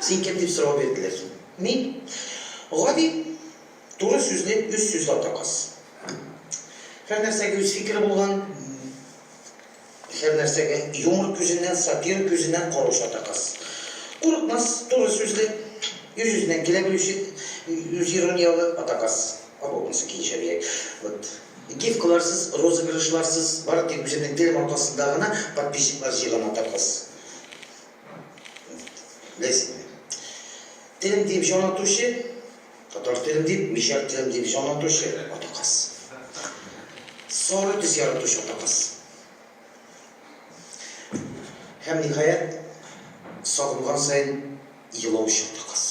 Син кем дип сорау бирделәр. Мин, гади, туры сүзле, үз сүзле ата каз. Һәр нәрсәгә үз фикере булган, һәр нәрсәгә юмор күзеннән, сатира күзеннән караучы ата каз. Курыкмас, туры сүзле, үз-үзеннән килә белүче, үзиронияле ата каз. Або, монысы килешә бигрәк. Вот. Гифкаларсыз, розыгрышларсыз, бары тик үземнең телем аркасында гына подписчиклар җыйган ата каз. Беләсеңме? Телем диеп җан атучы, татар телем дип, мишәр телем дип җан атучы ата каз. Сары төс яратучы ата каз. Һәм, ниһаять, сагынган саен елаучы ата каз.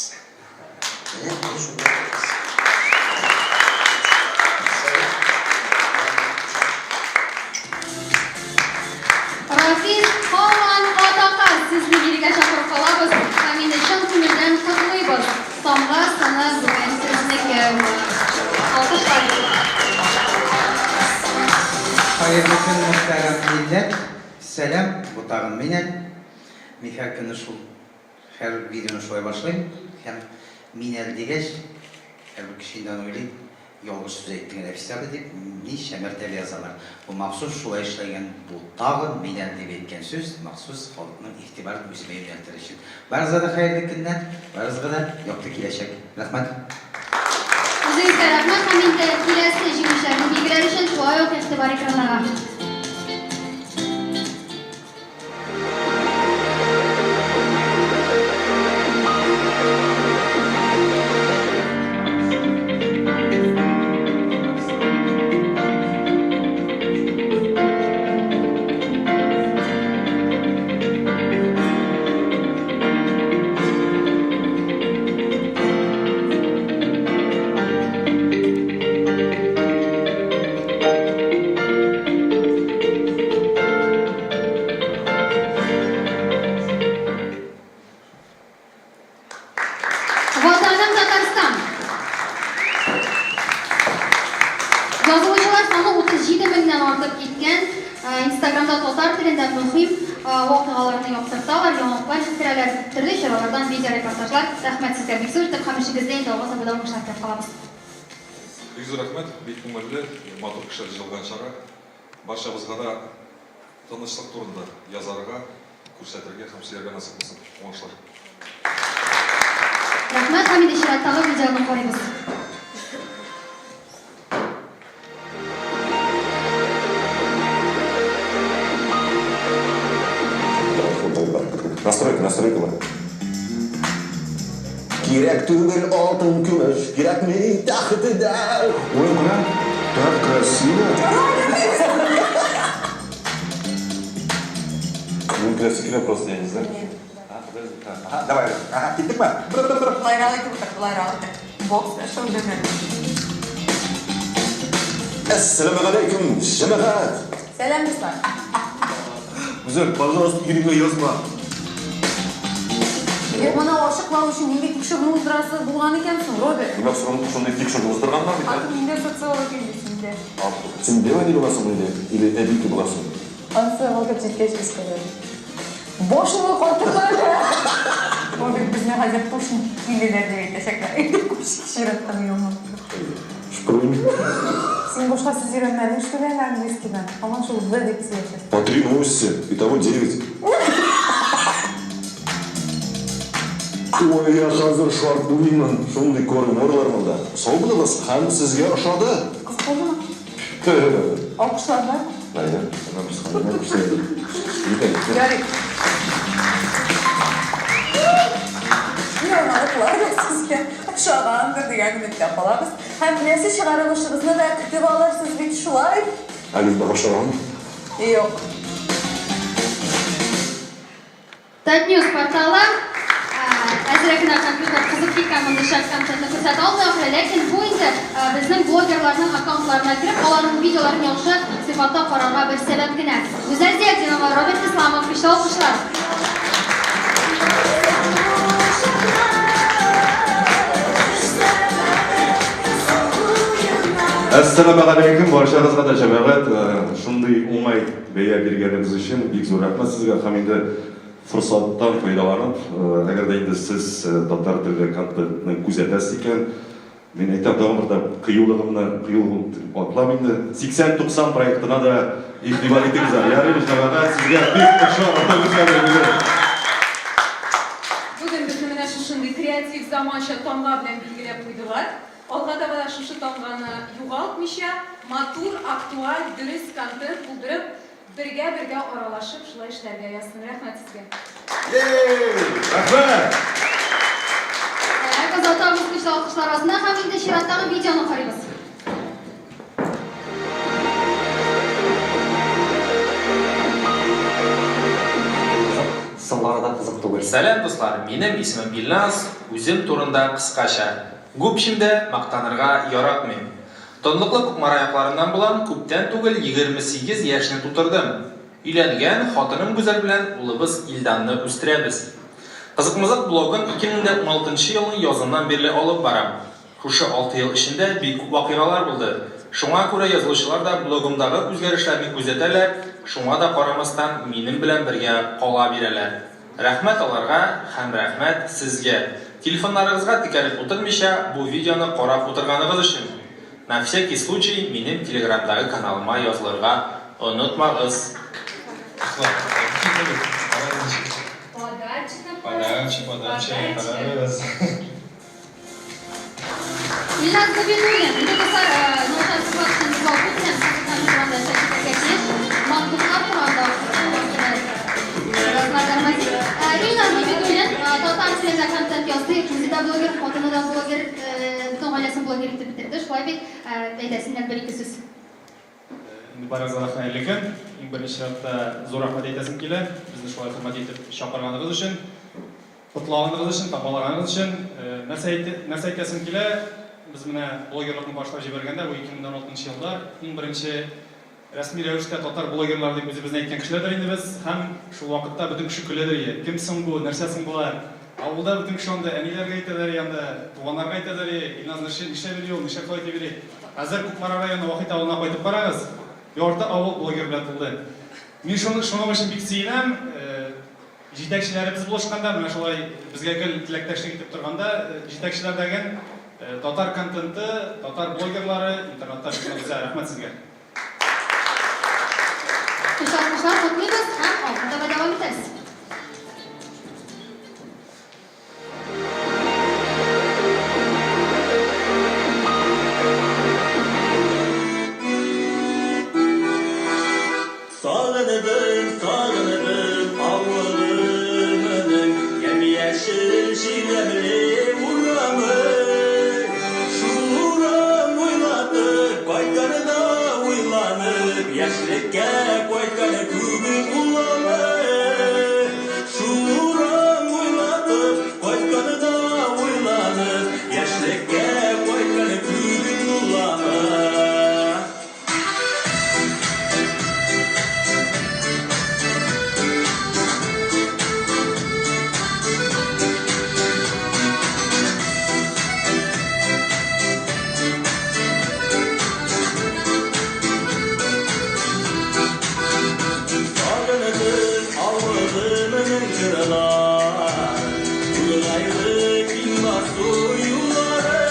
Менә мин шундый ата каз. Рафис һаман ата каз, сезне билгеләп. Сәхнәгә чакырып калабыз һәм инде чын күңелдән котлыйбыз. Тамга саны бүген сезнеке. Алкышлар. Хәерле көн, мөхтәрәм милләт! Сәлам, бу тагын мин әле. Мин һәр көнне шул, һәр видеоны шулай башлыйм. Һәм мин әле дигәч, һәрбер кеше инде аны уйлый, ялгыш сүз әйттең, Рәфис абый дип, ничә мәртәбә язалар. Бу махсус шулай эшләнгән, бу тагын мин әле дип әйткән сүз, махсус халыкның игътибарын үземә юнәлтер өчен. Барыгызга да хәерле көннәр, барыгызга да якты киләчәк. Рәхмәт. Үзегезгә рәхмәт һәм инде киләсе җиңүчеләрне билгеләр өчен шулай ук игътибар экраннарга. Ватаным Татарстан! Язылучылар саны 37 меңнән артып киткән. Инстаграмда татар телендә мөһим вакыйгаларны яктырталар, яңалыклар җиткерәләр, төрле чаралардан видеорепортажлар. Рәхмәт сезгә бик зур итеп һәм эшегездә инде алга таба да уңышлар теләп калабыз. Бик зур рәхмәт, бик күңелле, матур кешеләр җыелган чара. Барчабызга да тынычлык турында язарга, күрсәтергә һәм сөйләргә насыйп булсын. Уңышлар! Рәхмәт һәм инде чираттагы видеоны карыйбыз. Настройка, настройка бар. Кирәк түгел алтын көмеш, кирәкми тәхете дә. Ой, күрәм, так красиво. Мин красиво килә просто, я не знаю. Ага, давай, ага, киттекме? Былайрак итеп утыр, былайрак итеп. Бокс шоу-дөнен. Әссәламегаләйкүм, җәмәгать! Сәлам, дуслар! Гүзәл, пожалуйста, иреңә язма. Юк, моны ачыклау өчен нинди тикшеренү уздырасы булган икән соң, Роберт? Димәк, соң шундый тикшеренү уздырганнар бит, ә? Аты миндә социолог инде синдә. Син белый не буласың инде или әбике буласың? Анысы вакыт җиткәч без күрербез. Башыңны катырма әле! Роберт, безне хәзер точно тилеләр дип әйтәчәкләр. Әйдә күчик чираттан яңа. Шпрунь. Син башка сүз өйрәнмәдең что ли әле английскийдан? Һаман шул the дип сөйләшәсең. По три новости, итого девять. Ой, я хәзер шартлыймын. Шундый коры-морылар монда. Сау булыгыз һәм сезгә ошады. Кызык булдымы? Алкышлар бармы? Ярый. Яңалыклар да сезгә ошагандыр дигән өметтә калабыз. Һәм киләсе чыгарылышыбызны да көтеп алырсыз бит, шулай? Әлифба ошаган? Юк. Татньюс порталы әзрәк кенә компьютер кызып киткән мондый шәп контентны күрсәтә алмый ахры, ләкин бу инде безнең блогерларның аккаунтларына кереп, аларның видеоларын яхшы сыйфатта карарга бер сәбәп кенә. Гүзәл Зиятдинова, Роберт Исламов, көчле алкышлар! Әссәламегаләйкем барчагызга да, җәмәгать. Шундый уңай бәя биргәнегез өчен бик зур рәхмәт сезгә һәм инде Форсаттан файдаланып, әгәр дә инде сез татар телле контентны күзәтәсез икән, мин әйтәм тагын бер тапкыр, кыюлыгымны, кыюлыгым атлам инде, 80-90 проектына да игътибар итегез әле. Ярыймы, җәмәгать, сезгә бик ошар, бүген. Бүген безне менә шушындый креатив, заманча тамга белән билгеләп куйдылар. Алга таба да шушы тамганы югалтмыйча, матур, актуаль, дөрес контент булдырып, Бергә-бергә аралашып шулай эшләргә язсын. Рәхмәт сезгә. Рәхмәт! Так, озатабыз көчле алкышлар астында һәм инде чираттагы видеоны карыйбыз. Соңгы арада кызык түгел. Сәлам, дуслар! Минем исемем Илназ, үзем турында кыскача. Гүпчим дә, мактанырга яратмыйм. Данлыклы Кукмара якларыннан булам, күптән түгел 28 яшьне тутырдым. Өйләнгән, хатыным Гүзәл белән улыбыз Илданны үстерәбез. Кызыкмызык блогын 2016 нчы елның языннан бирле алып барам. Шушы алты ел эчендә бик күп вакыйгалар булды. Шуңа күрә язылучылар да блогымдагы үзгәрешләрне күзәтәләр, шуңа да карамастан, минем белән бергә кала бирәләр. Рәхмәт аларга һәм рәхмәт сезгә, телефоннарыгызга текәлеп утырмыйча, бу видеоны карап утырганыгыз өчен! На всякий случай минем телеграмдагы каналыма язылырга онытмагыз! Подача, подача, карагыз. Илназ Габидуллин, инде дуслар, Нуртан Сибгатшин Баку белән концертлар турында сөйләшергә тиеш. Матбугат турында Илназ Габидуллин татар телендә контент язды, үзе дә блогер, хатыны да блогер, бөтен гаиләсен блогер итеп бетерде. Шулай бит, әйдә, синнән бер-ике сүз. Инде барыгызга да хәерле көн. Иң беренче чиратта зур рәхмәт әйтәсем килә, безне шулай хөрмәт итеп чакырганыгыз өчен. Котлаганыгыз өчен, тамгалаганыгыз өчен. Нәрсә әйтә, нәрсә әйтәсем килә, без менә блогерлыкны башлап җибәргәндә, бу 2016 нчы елда, иң беренче рәсми рәвештә татар блогерлары дип үзебезне әйткән кешеләрдер инде без. Һәм шул вакытта бөтен кеше көләдер ие, кем соң бу, нәрсә соң болар? Авылда бөтен кеше анда әниләргә әйтәләр ие анда, туганнарга әйтәләр ие, Илназ нәрсә, нишләп йөри ул, нишләп шулай итеп йөри? Хәзер Кукмара районы Вахит авылына кайтып карагыз, ярты авыл блогер белән тулды. Мин шуны, шуның өчен бик сөенәм. Җитәкчеләребез булышканда, менә шулай безгә гел теләктәшлек итеп торганда, җитәкчеләрдәген татар контенты, татар блогерлары интернетта бик нык үсә. Рәхмәт сезгә. Очрашкычлар котлыйбыз һәм алга таба дәвам итәбез. Сагындым, сагындым авылымның Ямь-яшел чирәмле урамын. Шул урам буйлатып кайтканда уйланып, Яшьлеккә кайткан күбек буламын. Шул урам буйлатып кайтканда уйланып, Яшьлеккә кайткан күбек буламын. Сагындым авылымның кырлар, Тургайлы киң басу юллары.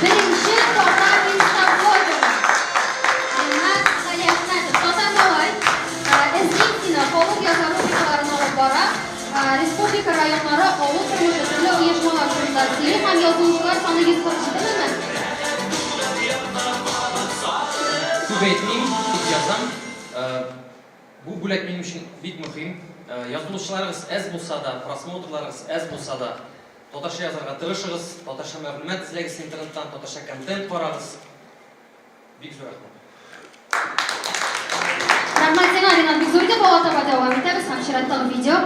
Беренче татар инстаблогеры Ренат Галиәхмәтов. Татар малай, Эзлим сине, халык яза рубрикаларын алып бара. Республика районнары, авыл тормышы, төрле оешмалар турында сөйли һәм язылучылар саны 147 меңме? Күп әйтмим, күп язам. Бу бүләк минем өчен бик мөһим. Язылучыларыгыз әз булса да, просмотрларыгыз әз булса да, Татарча язарга тырышыгыз, татарча мәгълүмат эзләгез интернеттан, татарча контент карагыз. Бик зур рәхмәт. Рәхмәт сиңа, Ринат, бик зур итеп алга таба дәвам итәбез һәм чираттагы видео.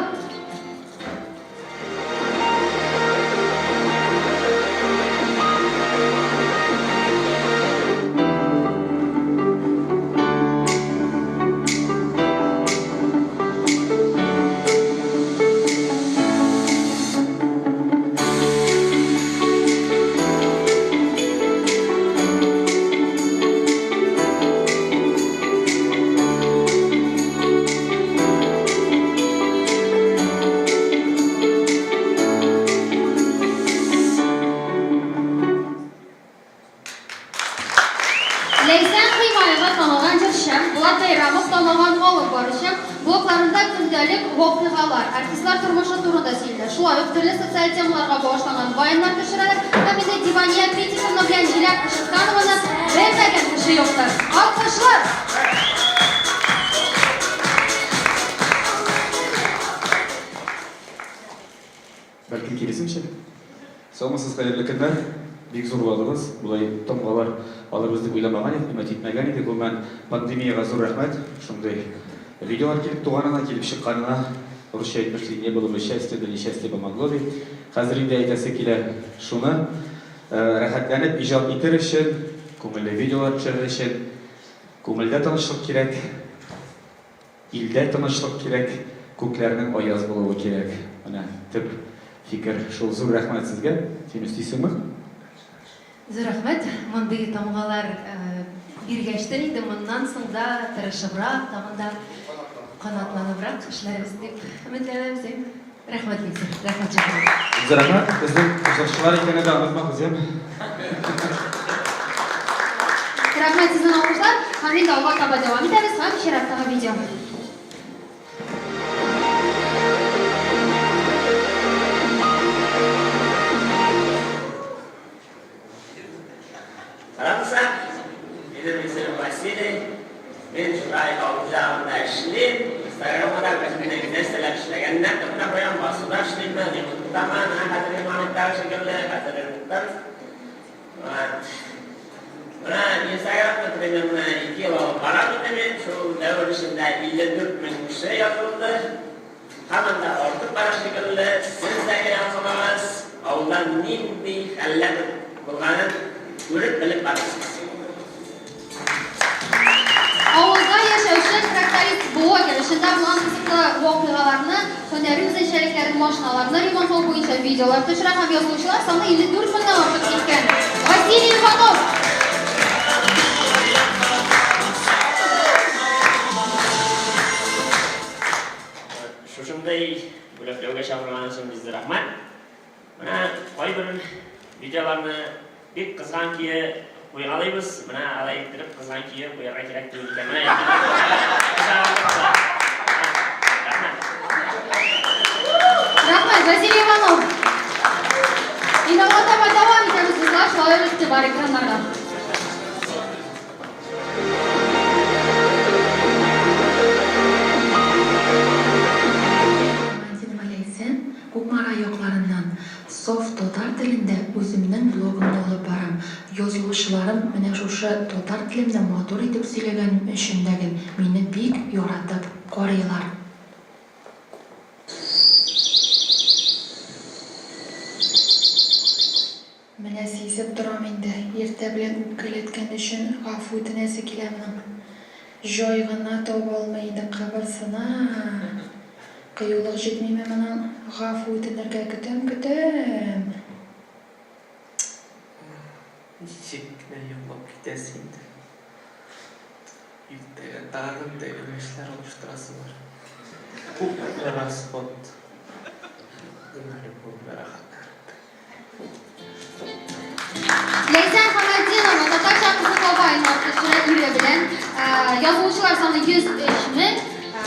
Ләйсән Кыймаева танылган җырчы, Булат Бәйрәмов танылган алып баручы, блогларында көндәлек вакыйгалар, артистлар тормышы турында сөйлиләр. Шулай ук төрле социаль темаларга багышланган вайннар төшерәләр һәм инде Дивания Критиковна белән Җиләк Ышыктанованы белмәгән кеше юктыр. Алкышлар! Бәлки киресенчә? Саумысыз, хәерле көннәр! Бик зурладыгыз, болай тамгалар алырбыз дип уйламаган идек, өмет итмәгән идек. Гомумән, пандемиягә зур рәхмәт, шундый видеолар килеп туганына, килеп чыкканына. Русча әйтмешли, не было бы счастья, да несчастье помогло ди. Хәзер инде әйтәсе килә шуны, рәхәтләнеп иҗат итер өчен, күңелле видеолар төшерер өчен. Күңелдә тынычлык кирәк, илдә тынычлык кирәк, күкләрнең аяз булуы кирәк. Менә төп фикер шул. Зур рәхмәт сезгә. Син өстисеңме? Зур рәхмәт. Мондый тамгалар биргәчтен инде моннан соң да тырышыбрак, тагын да канатланыбрак эшләрбез дип өметләнәбез. Рәхмәт бик зур. Рәхмәт чакыруга. Зур рәхмәт. Безнең җырчылар икәнне дә онытмагыз, яме. Рәхмәт сезнең алкышлар. Һәм инде алга таба дәвам итәбез һәм чираттагы видео. Карагыза, минем исемем Василий, мин шулай авыл җагында эшлим, Инстаграмга да үземнең нәрсәләр эшләгәнне тотына куям, басуда эшлимме, ремонттамы, менә хәзер ремонттагы шикелле, хәзер ремонттабыз. Вот. Менә Инстаграмны примерно 2 ел алып барам инде мин, шул дәвер эчендә 54 мең кеше язылды. Һаман да артып бара шикелле, сез дә язылыгыз, авылда нинди хәлләр булганын күреп-белеп барырсыз. Авылда яшәүче тракторист-блогер эшендә булган кызыклы вакыйгаларны, һөнәри үзенчәлекләрен, машиналарны ремонтлау буенча видеолар төшерә һәм язылучылар саны 54 меңнән артып киткән. Василий Иванов! Шушындый бүләкләүгә чакырган өчен бик зур рәхмәт. Менә кайбер видеоларны бик кызган көе куйгалыйбыз. Менә алай иттереп кызган көе куярга кирәк түгел икән. Менә рәхмәт. Рәхмәт, Василий Иванов. Инде алга таба дәвам итәбез, дуслар, шулай ук игътибар экраннарга. Мадинова Ләйсән, Кукмара якларыннан. Саф татар телендә үземнең блогымны алып барам. Язылучыларым менә шушы татар телемне матур итеп сөйләгәнем өчен дә гел мине бик яратып карыйлар. Менә сизеп торам инде, иртә белән үпкәләткән өчен гафу үтенәсе килә моның. Җай гына таба алмый инде, кыбырсына. Кыюлык җитмиме моның, гафу үтенергә көтәм, көтәм. Ничек кенә йоклап китәсе инде. Иртәгә тагын тәгәрмәчләр алыштырасы бар. Күпме расход. Гомерем буена рәхәтләнеп. Ләйсән Хаматдинова татарча кызыклы вайннар төшерә ире белән. Язылучылар саны 103 мең.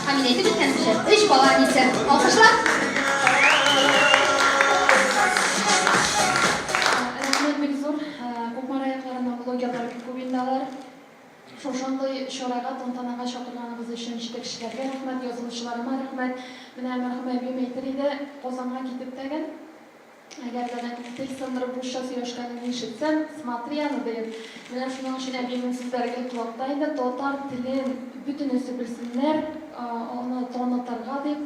Һәм инде әйтеп үткәнемчә, өч бала әнисе. Алкышлар. Рәхмәт бик зур. Кукмара якларында блогерлар бик күп инде алар. Шушындый чарага, тантанага чакырганыгыз өчен җитәкчеләргә рәхмәт, язылучыларыма рәхмәт. Менә мәрхүм әбием әйтер иде, Казанга китеп тәген, әгәр дә тел сындырып русча сөйләшкәнеңне ишетсәм, смотри аны, диеп. Менә шуның өчен әбиемнең сүзләре гел колакта инде, татар телен бөтенесе белсеннәр, аны танытырга дип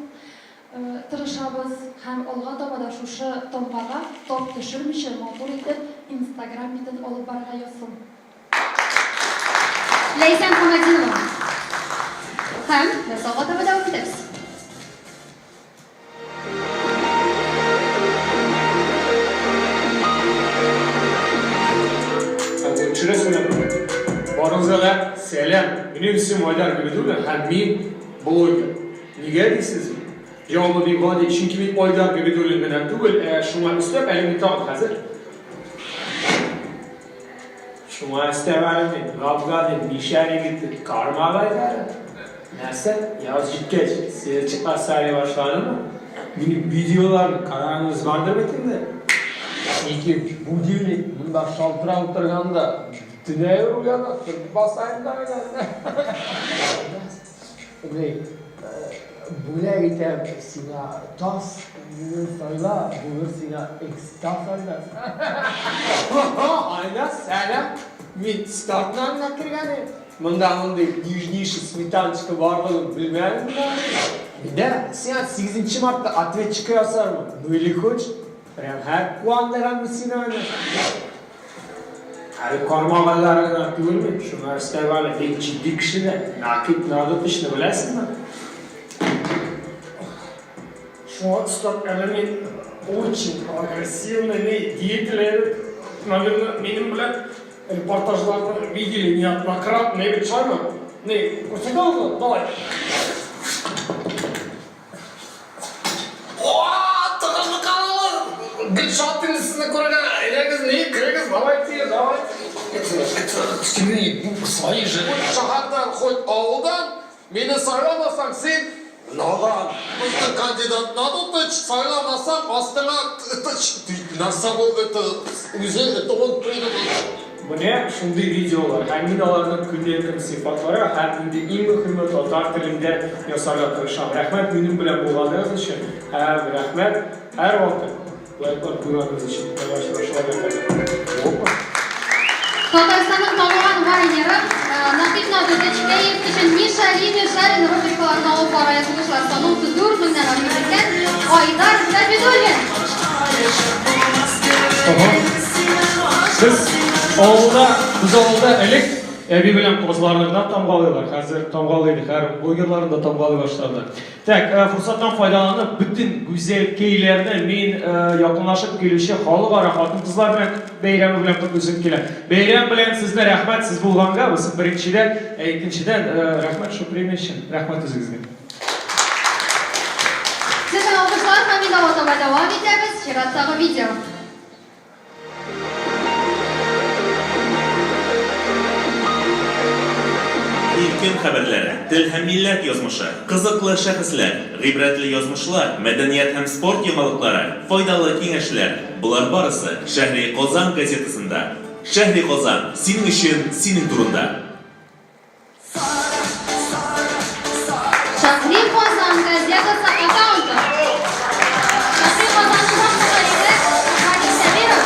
тырышабыз һәм алга таба да шушы тамгага тап төшермичә, матур итеп Инстаграм битен алып барырга язсын. Ләйсән Хаматдинова. Һәм без алга таба дәвам итәбез. Төшерәсеңме? Барыгызга да сәлам. Минем исемем Айдар Габидуллин һәм мин блогер. Нигә дисезме? Җавабы бик гади, чөнки мин Айдар Габидуллин генә түгел, ә шуңа өстәп әле мин тагын хәзер Шуңа өстәп әле мин гап-гади мишәр егете Кармак Айдары. Нәрсә, яз җиткәч, сыерчыклар сайрый башладымы? Минем видеоларны караганыгыз бардыр бит инде? Ике будильник монда шалтырап утырганда, бөтенләй уяна, торып басайм да мин. Бүләк итәм сиңа тас, мине сайла, булыр сиңа экстаз, Айназ. Айназ, сәлам! Мин стартнан гына кергән идем. Монда мондый нежнейший сметаночка барлыгын белмәдем даже. Миндә сиңа 8 мартта ответчика ясармын. Ну или хочешь? Прям һәр куандырам мин сине, Айназ. Әле кармагайлары гына түгел бит, шуңа өстәп әле бик җитди кеше дә. Накид Надытычны беләсеңме? Шуңа өстәп әле мин очень прогрессивный ни деятель, наверное, минем белән репортажларны видели неоднократно, бит шулаймы? Ни, күрсәтә алды, давай. Тыгызлы каналы! Гел шат инде сезне күрергә. Әйдәгез, ни, керегез, давайте, давайте. Свои же. Хоть шәһәрдән, хоть авылдан, мине сайламасаң, син надан. Безнең кандидат Надутыч, сайламасаң, астыңа тыч. Нәрсә бу, это, үзе, это он придумал. Менә шундый видеолар, һәм мин аларны көннән-көн сыйфатларга һәм инде иң мөһиме татар телендә ясарга тырышам. Рәхмәт минем белән булганыгыз өчен һәм рәхмәт һәрвакыт лайклар куйганыгыз өчен. Яңа очрашуларга кадәр. Опа! Татарстанның танылган вайнеры Нәкыйп Надутыч кәеф өчен Миша и Мишарин рубрикаларын алып бара. Язылучылар саны 34 меңнән артып киткән Айдар Габидуллин. Без авылда, без авылда элек әби белән казларны гына тамгалыйлар. Хәзер тамгалый идек, һәр блогерларны да тамгалый башлады. Так, э, форсаттан файдаланып, бөтен гүзәлкәйләрне мин э, якынлашып килүче халыкара хатын-кызлар белән бәйрәме белән котлыйсым килә. Бәйрәм белән сезне рәхмәт, сез булганга, бусы беренчедән, ә икенчедән, э, рәхмәт шул премия өчен. Рәхмәт үзегезгә. Сезнең алкышлар һәм инде алга таба дәвам итәбез. Чираттагы видео. Илкөн хәбәрләре, тел һәм милләт язмышы, кызыклы шәхесләр, гыйбрәтле язмышлар, мәдәният һәм спорт яңалыклары, файдалы киңәшләр, болар барысы Шәһри Казан газетасында. Шәһри Казан, синең өчен, синең турында. Шәһри Казан газетасы аккаунты. Шәһри Казанның баш мөхәррире Һади Сәбиров.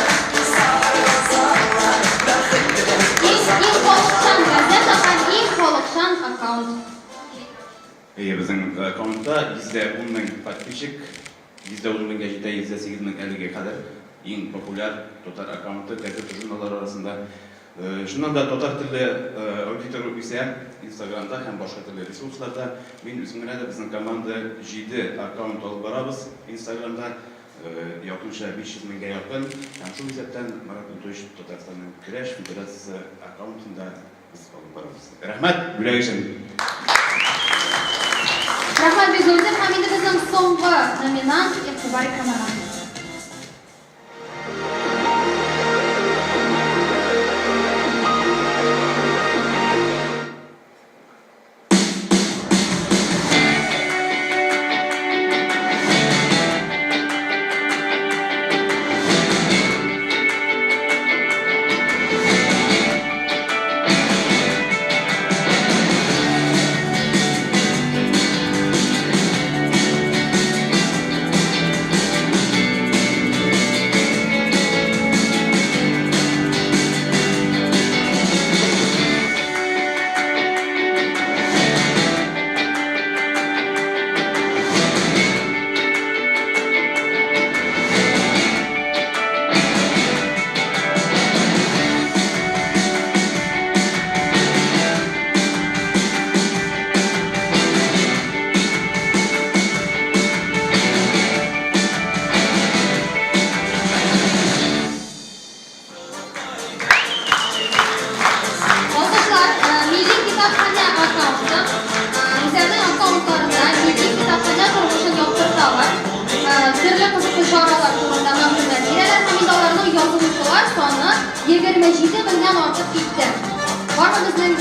Иң иң халыкчан газета һәм иң халыкчан аккаунт. Әйе, безнең аккаунтта 110 мең подписчик, 110 меңгә җитә, 108 мең әлегә кадәр иң популяр татар аккаунты газета-журналлар арасында. Чыннан да, татар телле аудитория үсә, Инстаграмда һәм башка төрле ресурсларда. Мин үзем генә дә, безнең команда җиде аккаунт алып барабыз Инстаграмда, якынча 500 меңгә якын. Һәм шул исәптән Марат Нутович Татарстанның Көрәш федерациясе аккаунтын да без алып барабыз. Рәхмәт бүләк өчен! Рәхмәт бик зур итеп. Һәм инде безнең соңгы номинант, игътибар экраннарга. Алкышлар, Милли китапханә аккаунты. Үзләренең аккаунтларында милли китапханә тормышын яктырталар. Төрле кызыклы чаралар турында мәгълүмат бирәләр һәм инде аларның язылучылар саны 27 меңнән артып китте. Бармы безнең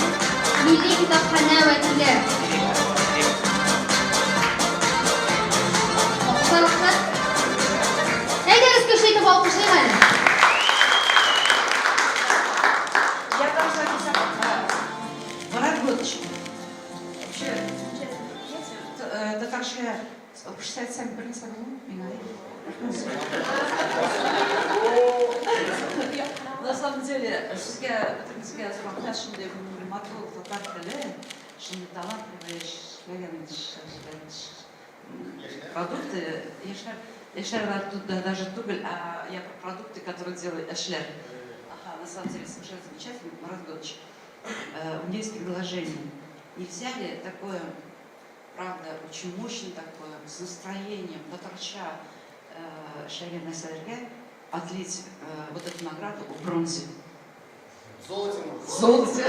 милли китапханә вәкиле? Алкышлар, рөхсәт. Әйдәгез көчле итеп алкышлыйк әле. Я должна писать Марат Готович. Вообще, татарча русча әйтсәм бер нәрсә булмый миңа. На самом деле, сезгә бөтенегезгә зур рәхмәт, шундый матур татар теле, шундый талантливый эшләгән продукты, яшьләр, яшьләр тут даже түгел, а я про продукты, которые делают яшьләр. Ага, на самом деле совершенно замечательно. Марат Георгиевич, у меня есть предложение. Нельзя ли такое, правда, очень мощное такое, с настроением, татарча эшләгән нәрсәләргә отлить вот эту награду в бронзе? Золоте. Золоте.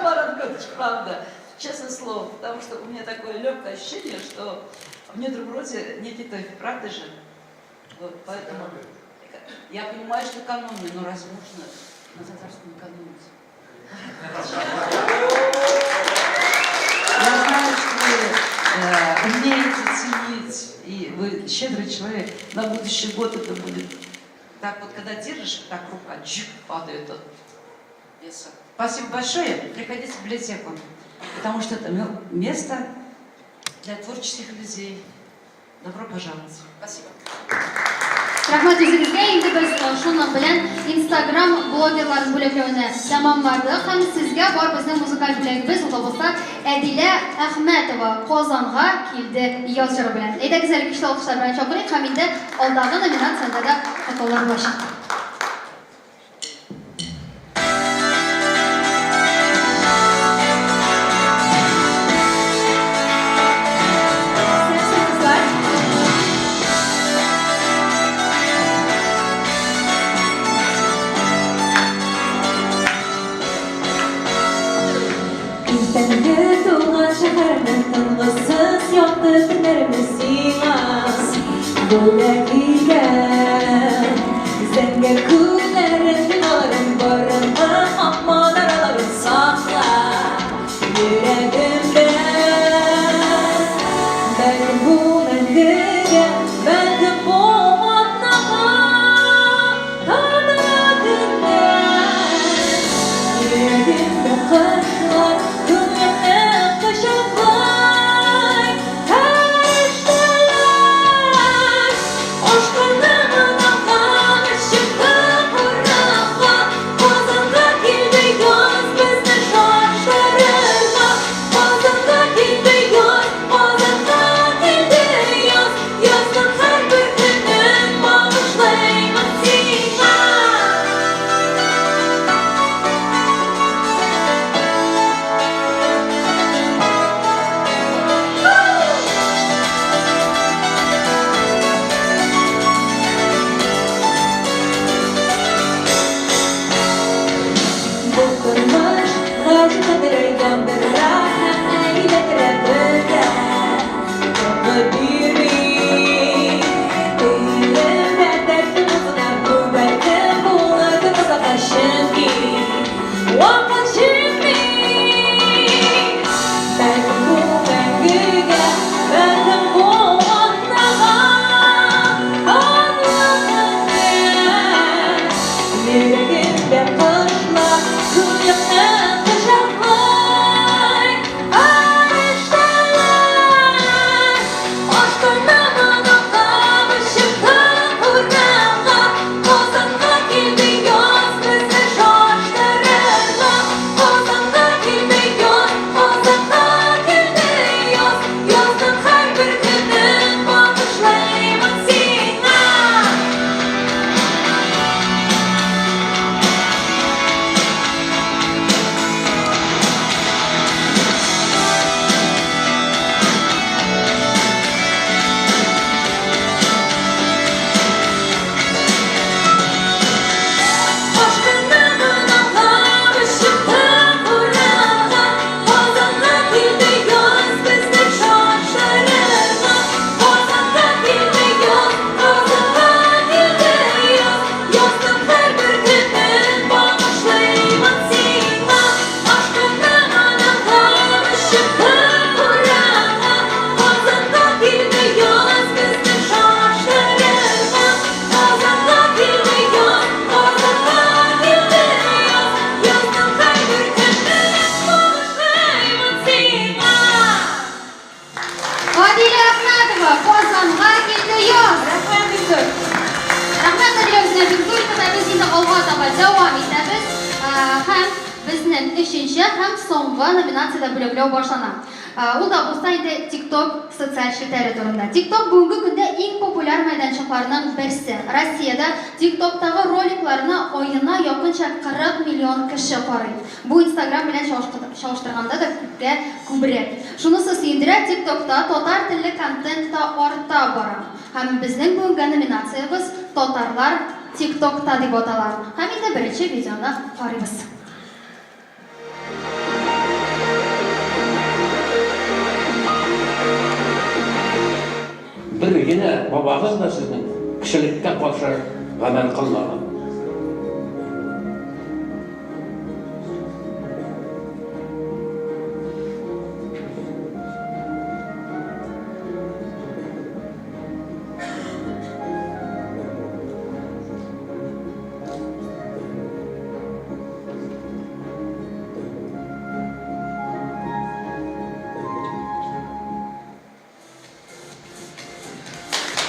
Марат Георгиевич, правда. Честное слово, потому что у меня такое легкое ощущение, что в некотором роде некий тофи, правда же? Вот, поэтому я понимаю, что экономия, но разве можно на татарском экономить? Я знаю, что вы умеете ценить, и вы щедрый человек. На будущий год это будет так вот, когда держишь, так рука чик, падает от веса. Спасибо большое. Приходите в библиотеку, потому что это место для творческих людей. Добро пожаловать. Спасибо. Рәхмәт үзегезгә. Инде без шуның белән Instagram блогерларын бүләкләүне тәмамладык һәм сезгә бар безнең музыкаль бүләгебез, ул да булса Әдилә Әхмәтова Казанга килде яз җыры белән. Әйдәгез әле көчле алкышлар белән чакырыйк һәм инде алдагы номинациядә дә котлаулар булачак. Иртәнге туган шәһәрнең тынгысыз якты көннәрне сиңа бүләк итәм. Зәңгәр күлләрен, биналарын, борынгы ак манараларын сакла йөрәгемдә. Бәлкем бу мәңгегә, бәлкем бу атнага тартыла көннәр. Йөрәгемдә кышлар, күңелемне кочаклай фәрештәләр. Ашкындымын алга, чыктык урамга, Казанга килде яз безне шаштырырга. Казанга килде яз, Казанга килде яз, Язның һәрбер көнен багышлыймын сиңа. Бу тормыш гаҗәп кадерле, яндыра һәм әйләндерә бергә тынгы бирми. Күңелемдә дәртле булса да, бу бәлкем булыр тик озакка, чөнки вакыт җитми. Бәлкем бу мәңгегә, бәлкем бу атнага канлы көннәр. Йөрәгемдә кышлар, күңелемне кочаклый фәрештәләр. Ашкынамын алга, чыктык урамга, Казанга килде яз безне шаштырырга. Казанга килде яз, Казанга килде яз, Язның һәрбер көнен багышлыймын сиңа. Ашкынамын алга, чыктык урамга, Казанга килде яз безне шаштырырга. Казанга килде яз, Казанга килде яз, Язның һәрбер көнен багышлыймын сиңа. Ашкынамын алга, чыктык урамга, Казанга килде яз безне шаштырырга. Казанга килде яз, Казанга килде яз, Язның һәрбер көнен багышлыймын сиңа. Адилә Әхмәтова, Казанга килде яз. Рәхмәт бик зур. Рәхмәт Адилә үзенә бик зур. Ә без инде алга таба дәвам итәбез. Һәм безнең өченче һәм соңгы номинациядә бүләкләү башлана. Ул да булса инде TikTok социаль челтәре турында. TikTok бүгенге көндә иң популяр мәйданчыкларның берсе. Россиядә TikTok-тагы роликларны аена якынча 40 миллион кеше карый. Бу Instagram белән чагыштырганда да күпкә күбрәк. Шунысы сөендерә, TikTok-та татар телле контент та арта бара. Һәм безнең бүгенге номинациябез Татарлар TikTok-та дип атала. Һәм инде беренче видеоны карыйбыз. Бер генә бабагыз да сезнең кешелеккә каршы гамәл кылмаган.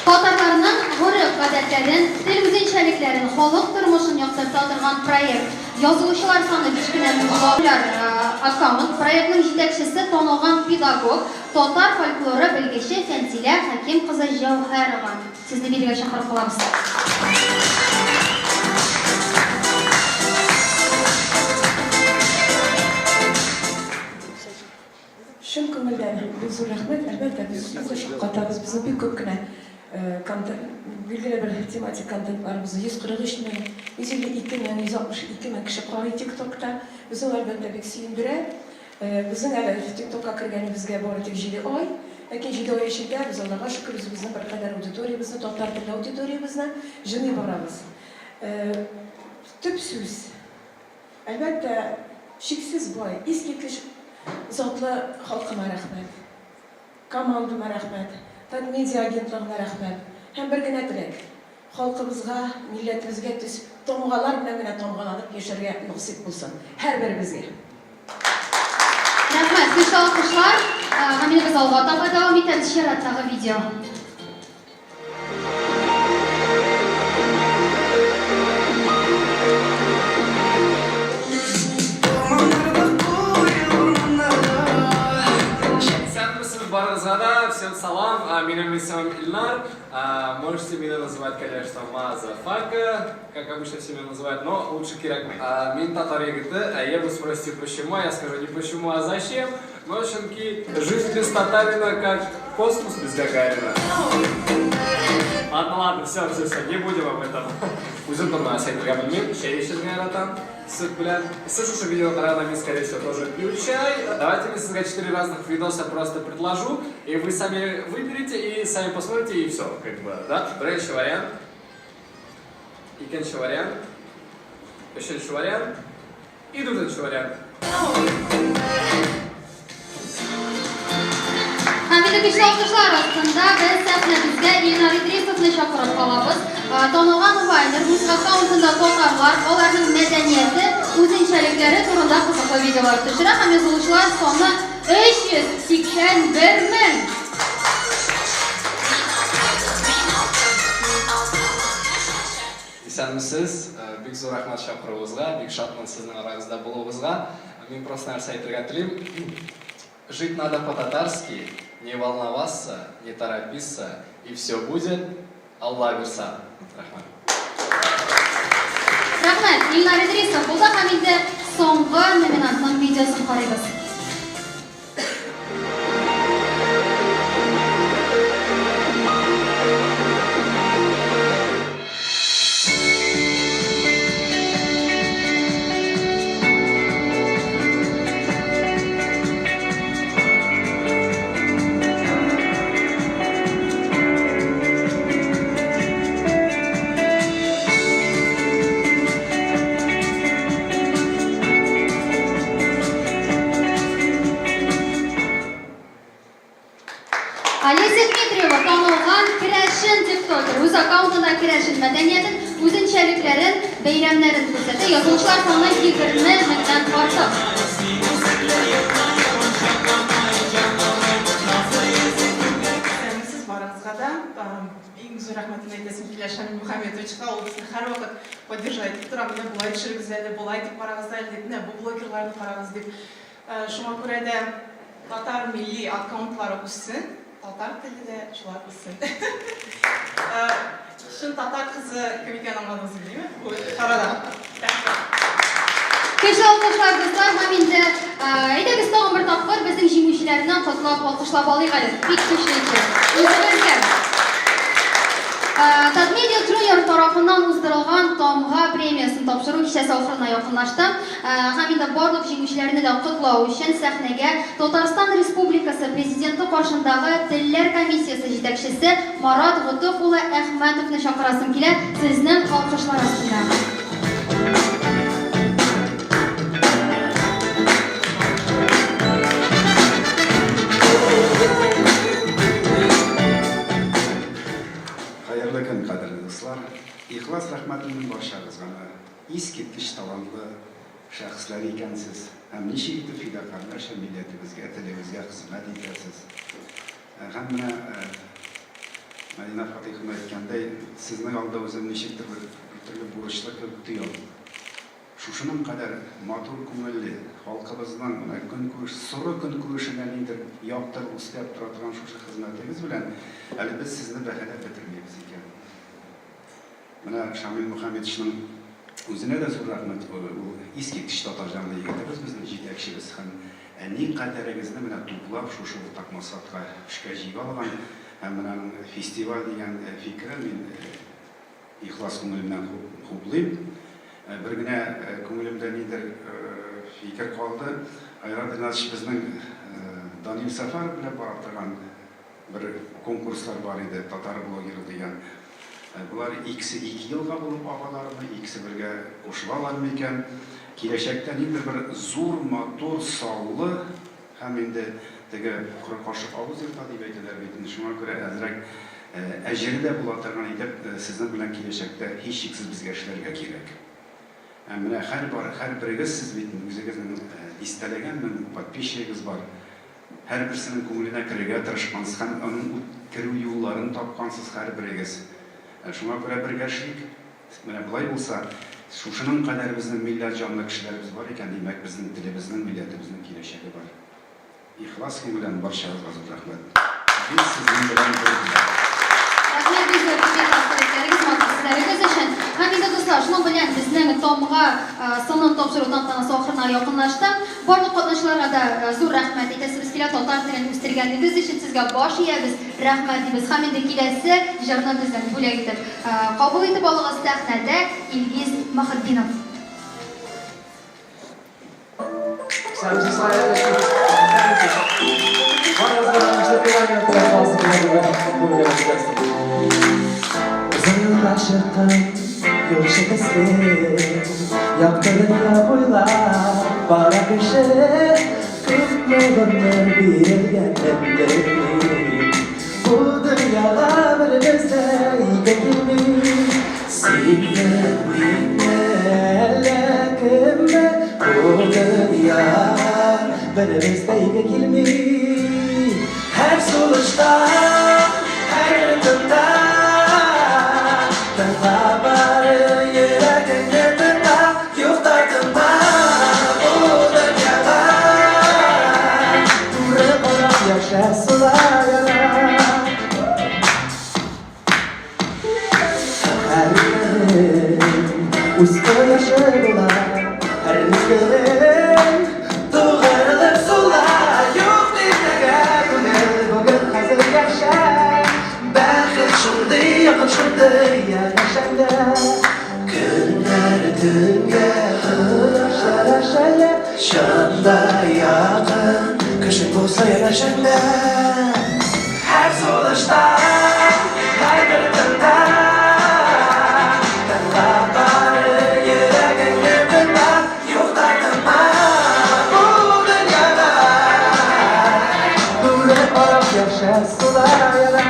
Татарларның гореф-гадәтләрен, тел үзенчәлекләрен, халык тормышын яктырта торган проект. Язылучылар саны биш кенә мең популяр аккаунт. Проектның җитәкчесе танылган педагог, татар фольклоры белгече Фәнзилә Хәким кызы Җәүһәрова. Сезне бирегә чакырып калабыз. Чын күңелдән бик зур рәхмәт. Әлбәттә, без үзебез дә шаккатабыз. Безнең бик күп кенә контент, билгеле бер тематик контентларыбызны 143 мең, 152 мең, 162 мең кеше карый ТикТокта. Безне ул, әлбәттә, бик сөендерә. Безнең әле ТикТокка кергәнебезгә бары тик җиде ай. Ләкин җиде ай эчендә без, Аллага шөкер, үзебезнең беркадәр аудиториябезне, татар телле аудиториябезне җыйный барабыз. Төп сүз, әлбәттә, чиксез бай, искиткеч затлы халкыма рәхмәт, командама рәхмәт, Татмедиа агентлыгына рәхмәт. Һәм бер генә теләк, халкыбызга, милләтебезгә төс тамгалар белән генә тамгаланып яшәргә насыйп булсын һәрберебезгә. Рәхмәт, көчле алкышлар. Һәм инде без алга таба дәвам итәбез чираттагы видео. Исәнмесез барыгызга да, всем салам, минем исемем Илнар. Можете меня называть, конечно, Мазафака, как обычно все меня называют, но лучше кирәкми. Мин татар егете, ә вы спросите, почему, я скажу не почему, а зачем. Но чөнки жизнь без татарина, как космос без Гагарина. Ладно, ладно, все, все, все, не будем об этом. Үзем турында нәрсә әйтергә белмим, чәй эчәргә яратам, сөт белән. Сез шушы видеоны караганда мин, скорее всего, тоже пью чай. Давайте мин сезгә четыре разных видоса просто предложу, и вы сами выберете, и сами посмотрите, и все, как бы, да? Беренче вариант, икенче вариант, өченче вариант и дүртенче вариант. Һәм инде көчле алкышлар астында без сәхнәбезгә Илнар Идрисовны чакырып калабыз. Танылган вайнер үз аккаунтында татарлар, аларның мәдәнияте, үзенчәлекләре турында кызыклы видеолар төшерә һәм язылучылар саны 381 мең. Исәнмесез, бик зур рәхмәт чакыруыгызга, бик шатмын сезнең арагызда булуыбызга. Мин просто нәрсә әйтергә телим. Жить надо по-татарски, не волноваться, не торопиться, и все будет, Алла бирса. Рәхмәт. Рәхмәт, Илнар Идрисов булды һәм инде соңгы номинантның видеосын карыйбыз. Олеся Дмитриева танылган керәшен тиктокер. Үз аккаунтында керәшен мәдәниятен, үзенчәлекләрен, бәйрәмнәрен күрсәтә. Язылучылар саны 20 меңнән артык. Исәнмесез барыгызга да. Иң зур рәхмәтемне әйтәсем килә Шамил Мухаметовичка. Ул безне һәрвакыт поддержать итеп тора. Менә болай төшерегез әле, болай итеп карагыз әле дип, менә бу блогерларны карагыз дип. Шуңа күрә дә. Татар милли аккаунтлары үссен, татар теле дә шулай үссен. Чын татар кызы кем икәнен аңладыгыз инде, димме? Бу чарада. Рәхмәт. Көчле алкышлар, дуслар, һәм инде әйдәгез тагын бер тапкыр безнең җиңүчеләрне котлап, алкышлап алыйк әле. Бик көчле итеп. Үзебезгә. Татмедиа Junior тарафыннан уздырылган Тамга премиясен тапшыру кичәсе ахырына якынлашты. Һәм инде барлык җиңүчеләрне дә котлау өчен сәхнәгә Татарстан Республикасы Президенты каршындагы Телләр комиссиясе җитәкчесе Марат Готыф улы Әхмәтовны чакырасым килә, сезнең алкышлар астында. Хәерле көн, кадерле дуслар! Ихлас рәхмәтемне барчагызга Искиткеч талантлы шәхесләр икәнсез һәм ничек итеп фидакарьләрчә милләтебезгә, телебезгә хезмәт итәсез. Һәм менә Мәдинә Фатыйховна әйткәндәй, сезнең алда үзем ничектер бер төрле бурычлы кебек тоям. Шушының кадәр матур күңелле, халкыбызның менә көнкүреш, соры көнкүрешенә нидер яктырып, өстәп тора торган шушы хезмәтегез белән әле без сезне бәһаләп бетермибез икән. Менә Шамил Мөхәммәтовичның үзенә дә зур рәхмәт, ул искиткеч татар җанлы егетебез, безнең җитәкчебез һәм никадәрегезне менә туплап шушы уртак максатка эшкә җигә алган һәм менә аның фестиваль дигән фикерен мин ихлас күңелемнән хуплыйм. Бер генә күңелемдә нидер фикер калды, Айрат Ринатович безнең Данил Сәфәров белән бара торган Бер конкурслар бар иде, Татар блогеры дигән. Болар икесе ике елга булып агалармы, икесе бергә кушылалармы икән? Киләчәктә ниндидер бер зур, матур, саллы һәм инде теге коры кашык авыз ерта дип әйтәләр бит инде, шуңа күрә әзрәк әҗере дә була торган итеп сезнең белән киләчәктә һичшиксез безгә эшләргә кирәк. Ә менә һәрбар, һәрберегез сез бит инде үзегезнең дистәләгән мең подписчигыгыз бар. Һәрберсенең күңеленә керергә тырышкансыз һәм аның үткерү юлларын тапкансыз һәрберегез. Шуңа күрә бергә эшлик. Менә болай булса, шушының кадәр безнең милләт җанлы кешеләребез бар икән, димәк, безнең телебезнең, милләтебезнең киләчәге бар. Ихлас күңелдән барчагызга зур рәхмәт. Без сезнең белән бергә. Рәхмәт бик зур, бик матур теләкләрегез, матур сүзләрегез өчен. Һәм инде, дуслар, шуның белән безнең тамга сынын тапшыру тантанасы ахырына якынлашты. Барлык катнашучыларга да зур рәхмәт әйтәсебез килә, татар телен үстергәнегез өчен сезгә баш иябез, рәхмәт дибез. Һәм инде киләсе җырны бездән бүләк итеп кабул итеп алыгыз, сәхнәдә Илгиз Мөхетдинов. Исәнмесез, хәерле кич. Барыгызга да уңышлы теләгем, теләк алсын килә бүген. Озын юлга чыккан юлчы төсле, Якты дөнья буйлап бара кеше. Күпме гомер бирелгәнен белмим, Бу дөньяга беребез дә ике килми. Синме, минме, әллә кемме, Бу дөньяга беребез дә ике килми. Һәр сулышта, һәр тында Тыңла бары йөрәгеңне тыңла, Юк тартынма бу дөньяга. Туры карап яшә сула яра. Һәр көнең үз кояшы була, һәр мизгелең тугрылык сула. Юк иртәгә күңел бүген хәзер яшә. Бәхет шундый якын, шундый янәшәңдә. Көннәр төнгә охшар, чын да якын кешең булса янәшәңдә. Һәр сулышта, һәрбер тында Тыңла бары йөрәгеңне тыңла, Юк тартынма бу дөньяда. Нуры карап яшә сула яна.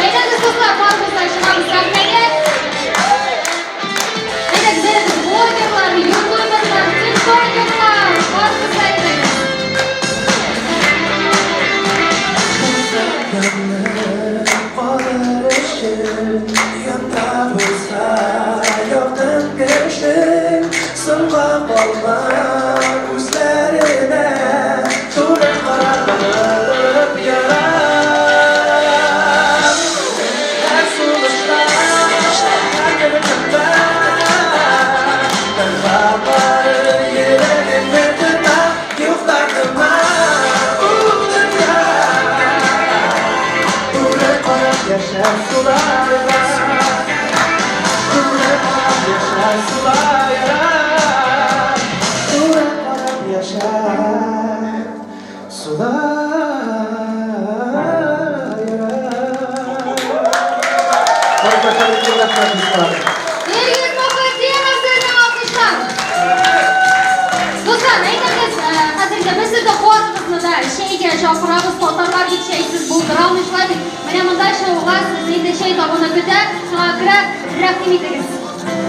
Әйдәгез, дуслар, барыбыз да чыгабыз сәхнәгә. Әйдәгез, әйдәгез, блогерлар, ютуберлар, тиктокерлар, барыбыз да әйдәгез. Калыр өчен янда булса якын кешең. Сула яра. Рәхмәт, дуслар. Илгиз Мөхетдинов сезнең алкышлар. Дуслар, әйдәгез, хәзер инде без сезне барыгызны да чәйгә чакырабыз. Татарлар бит чәйсез булдыра алмый, шулай бит. Менә монда чыгуга сезне инде чәй табыны көтә. Шуңа күрә рәхим итегез.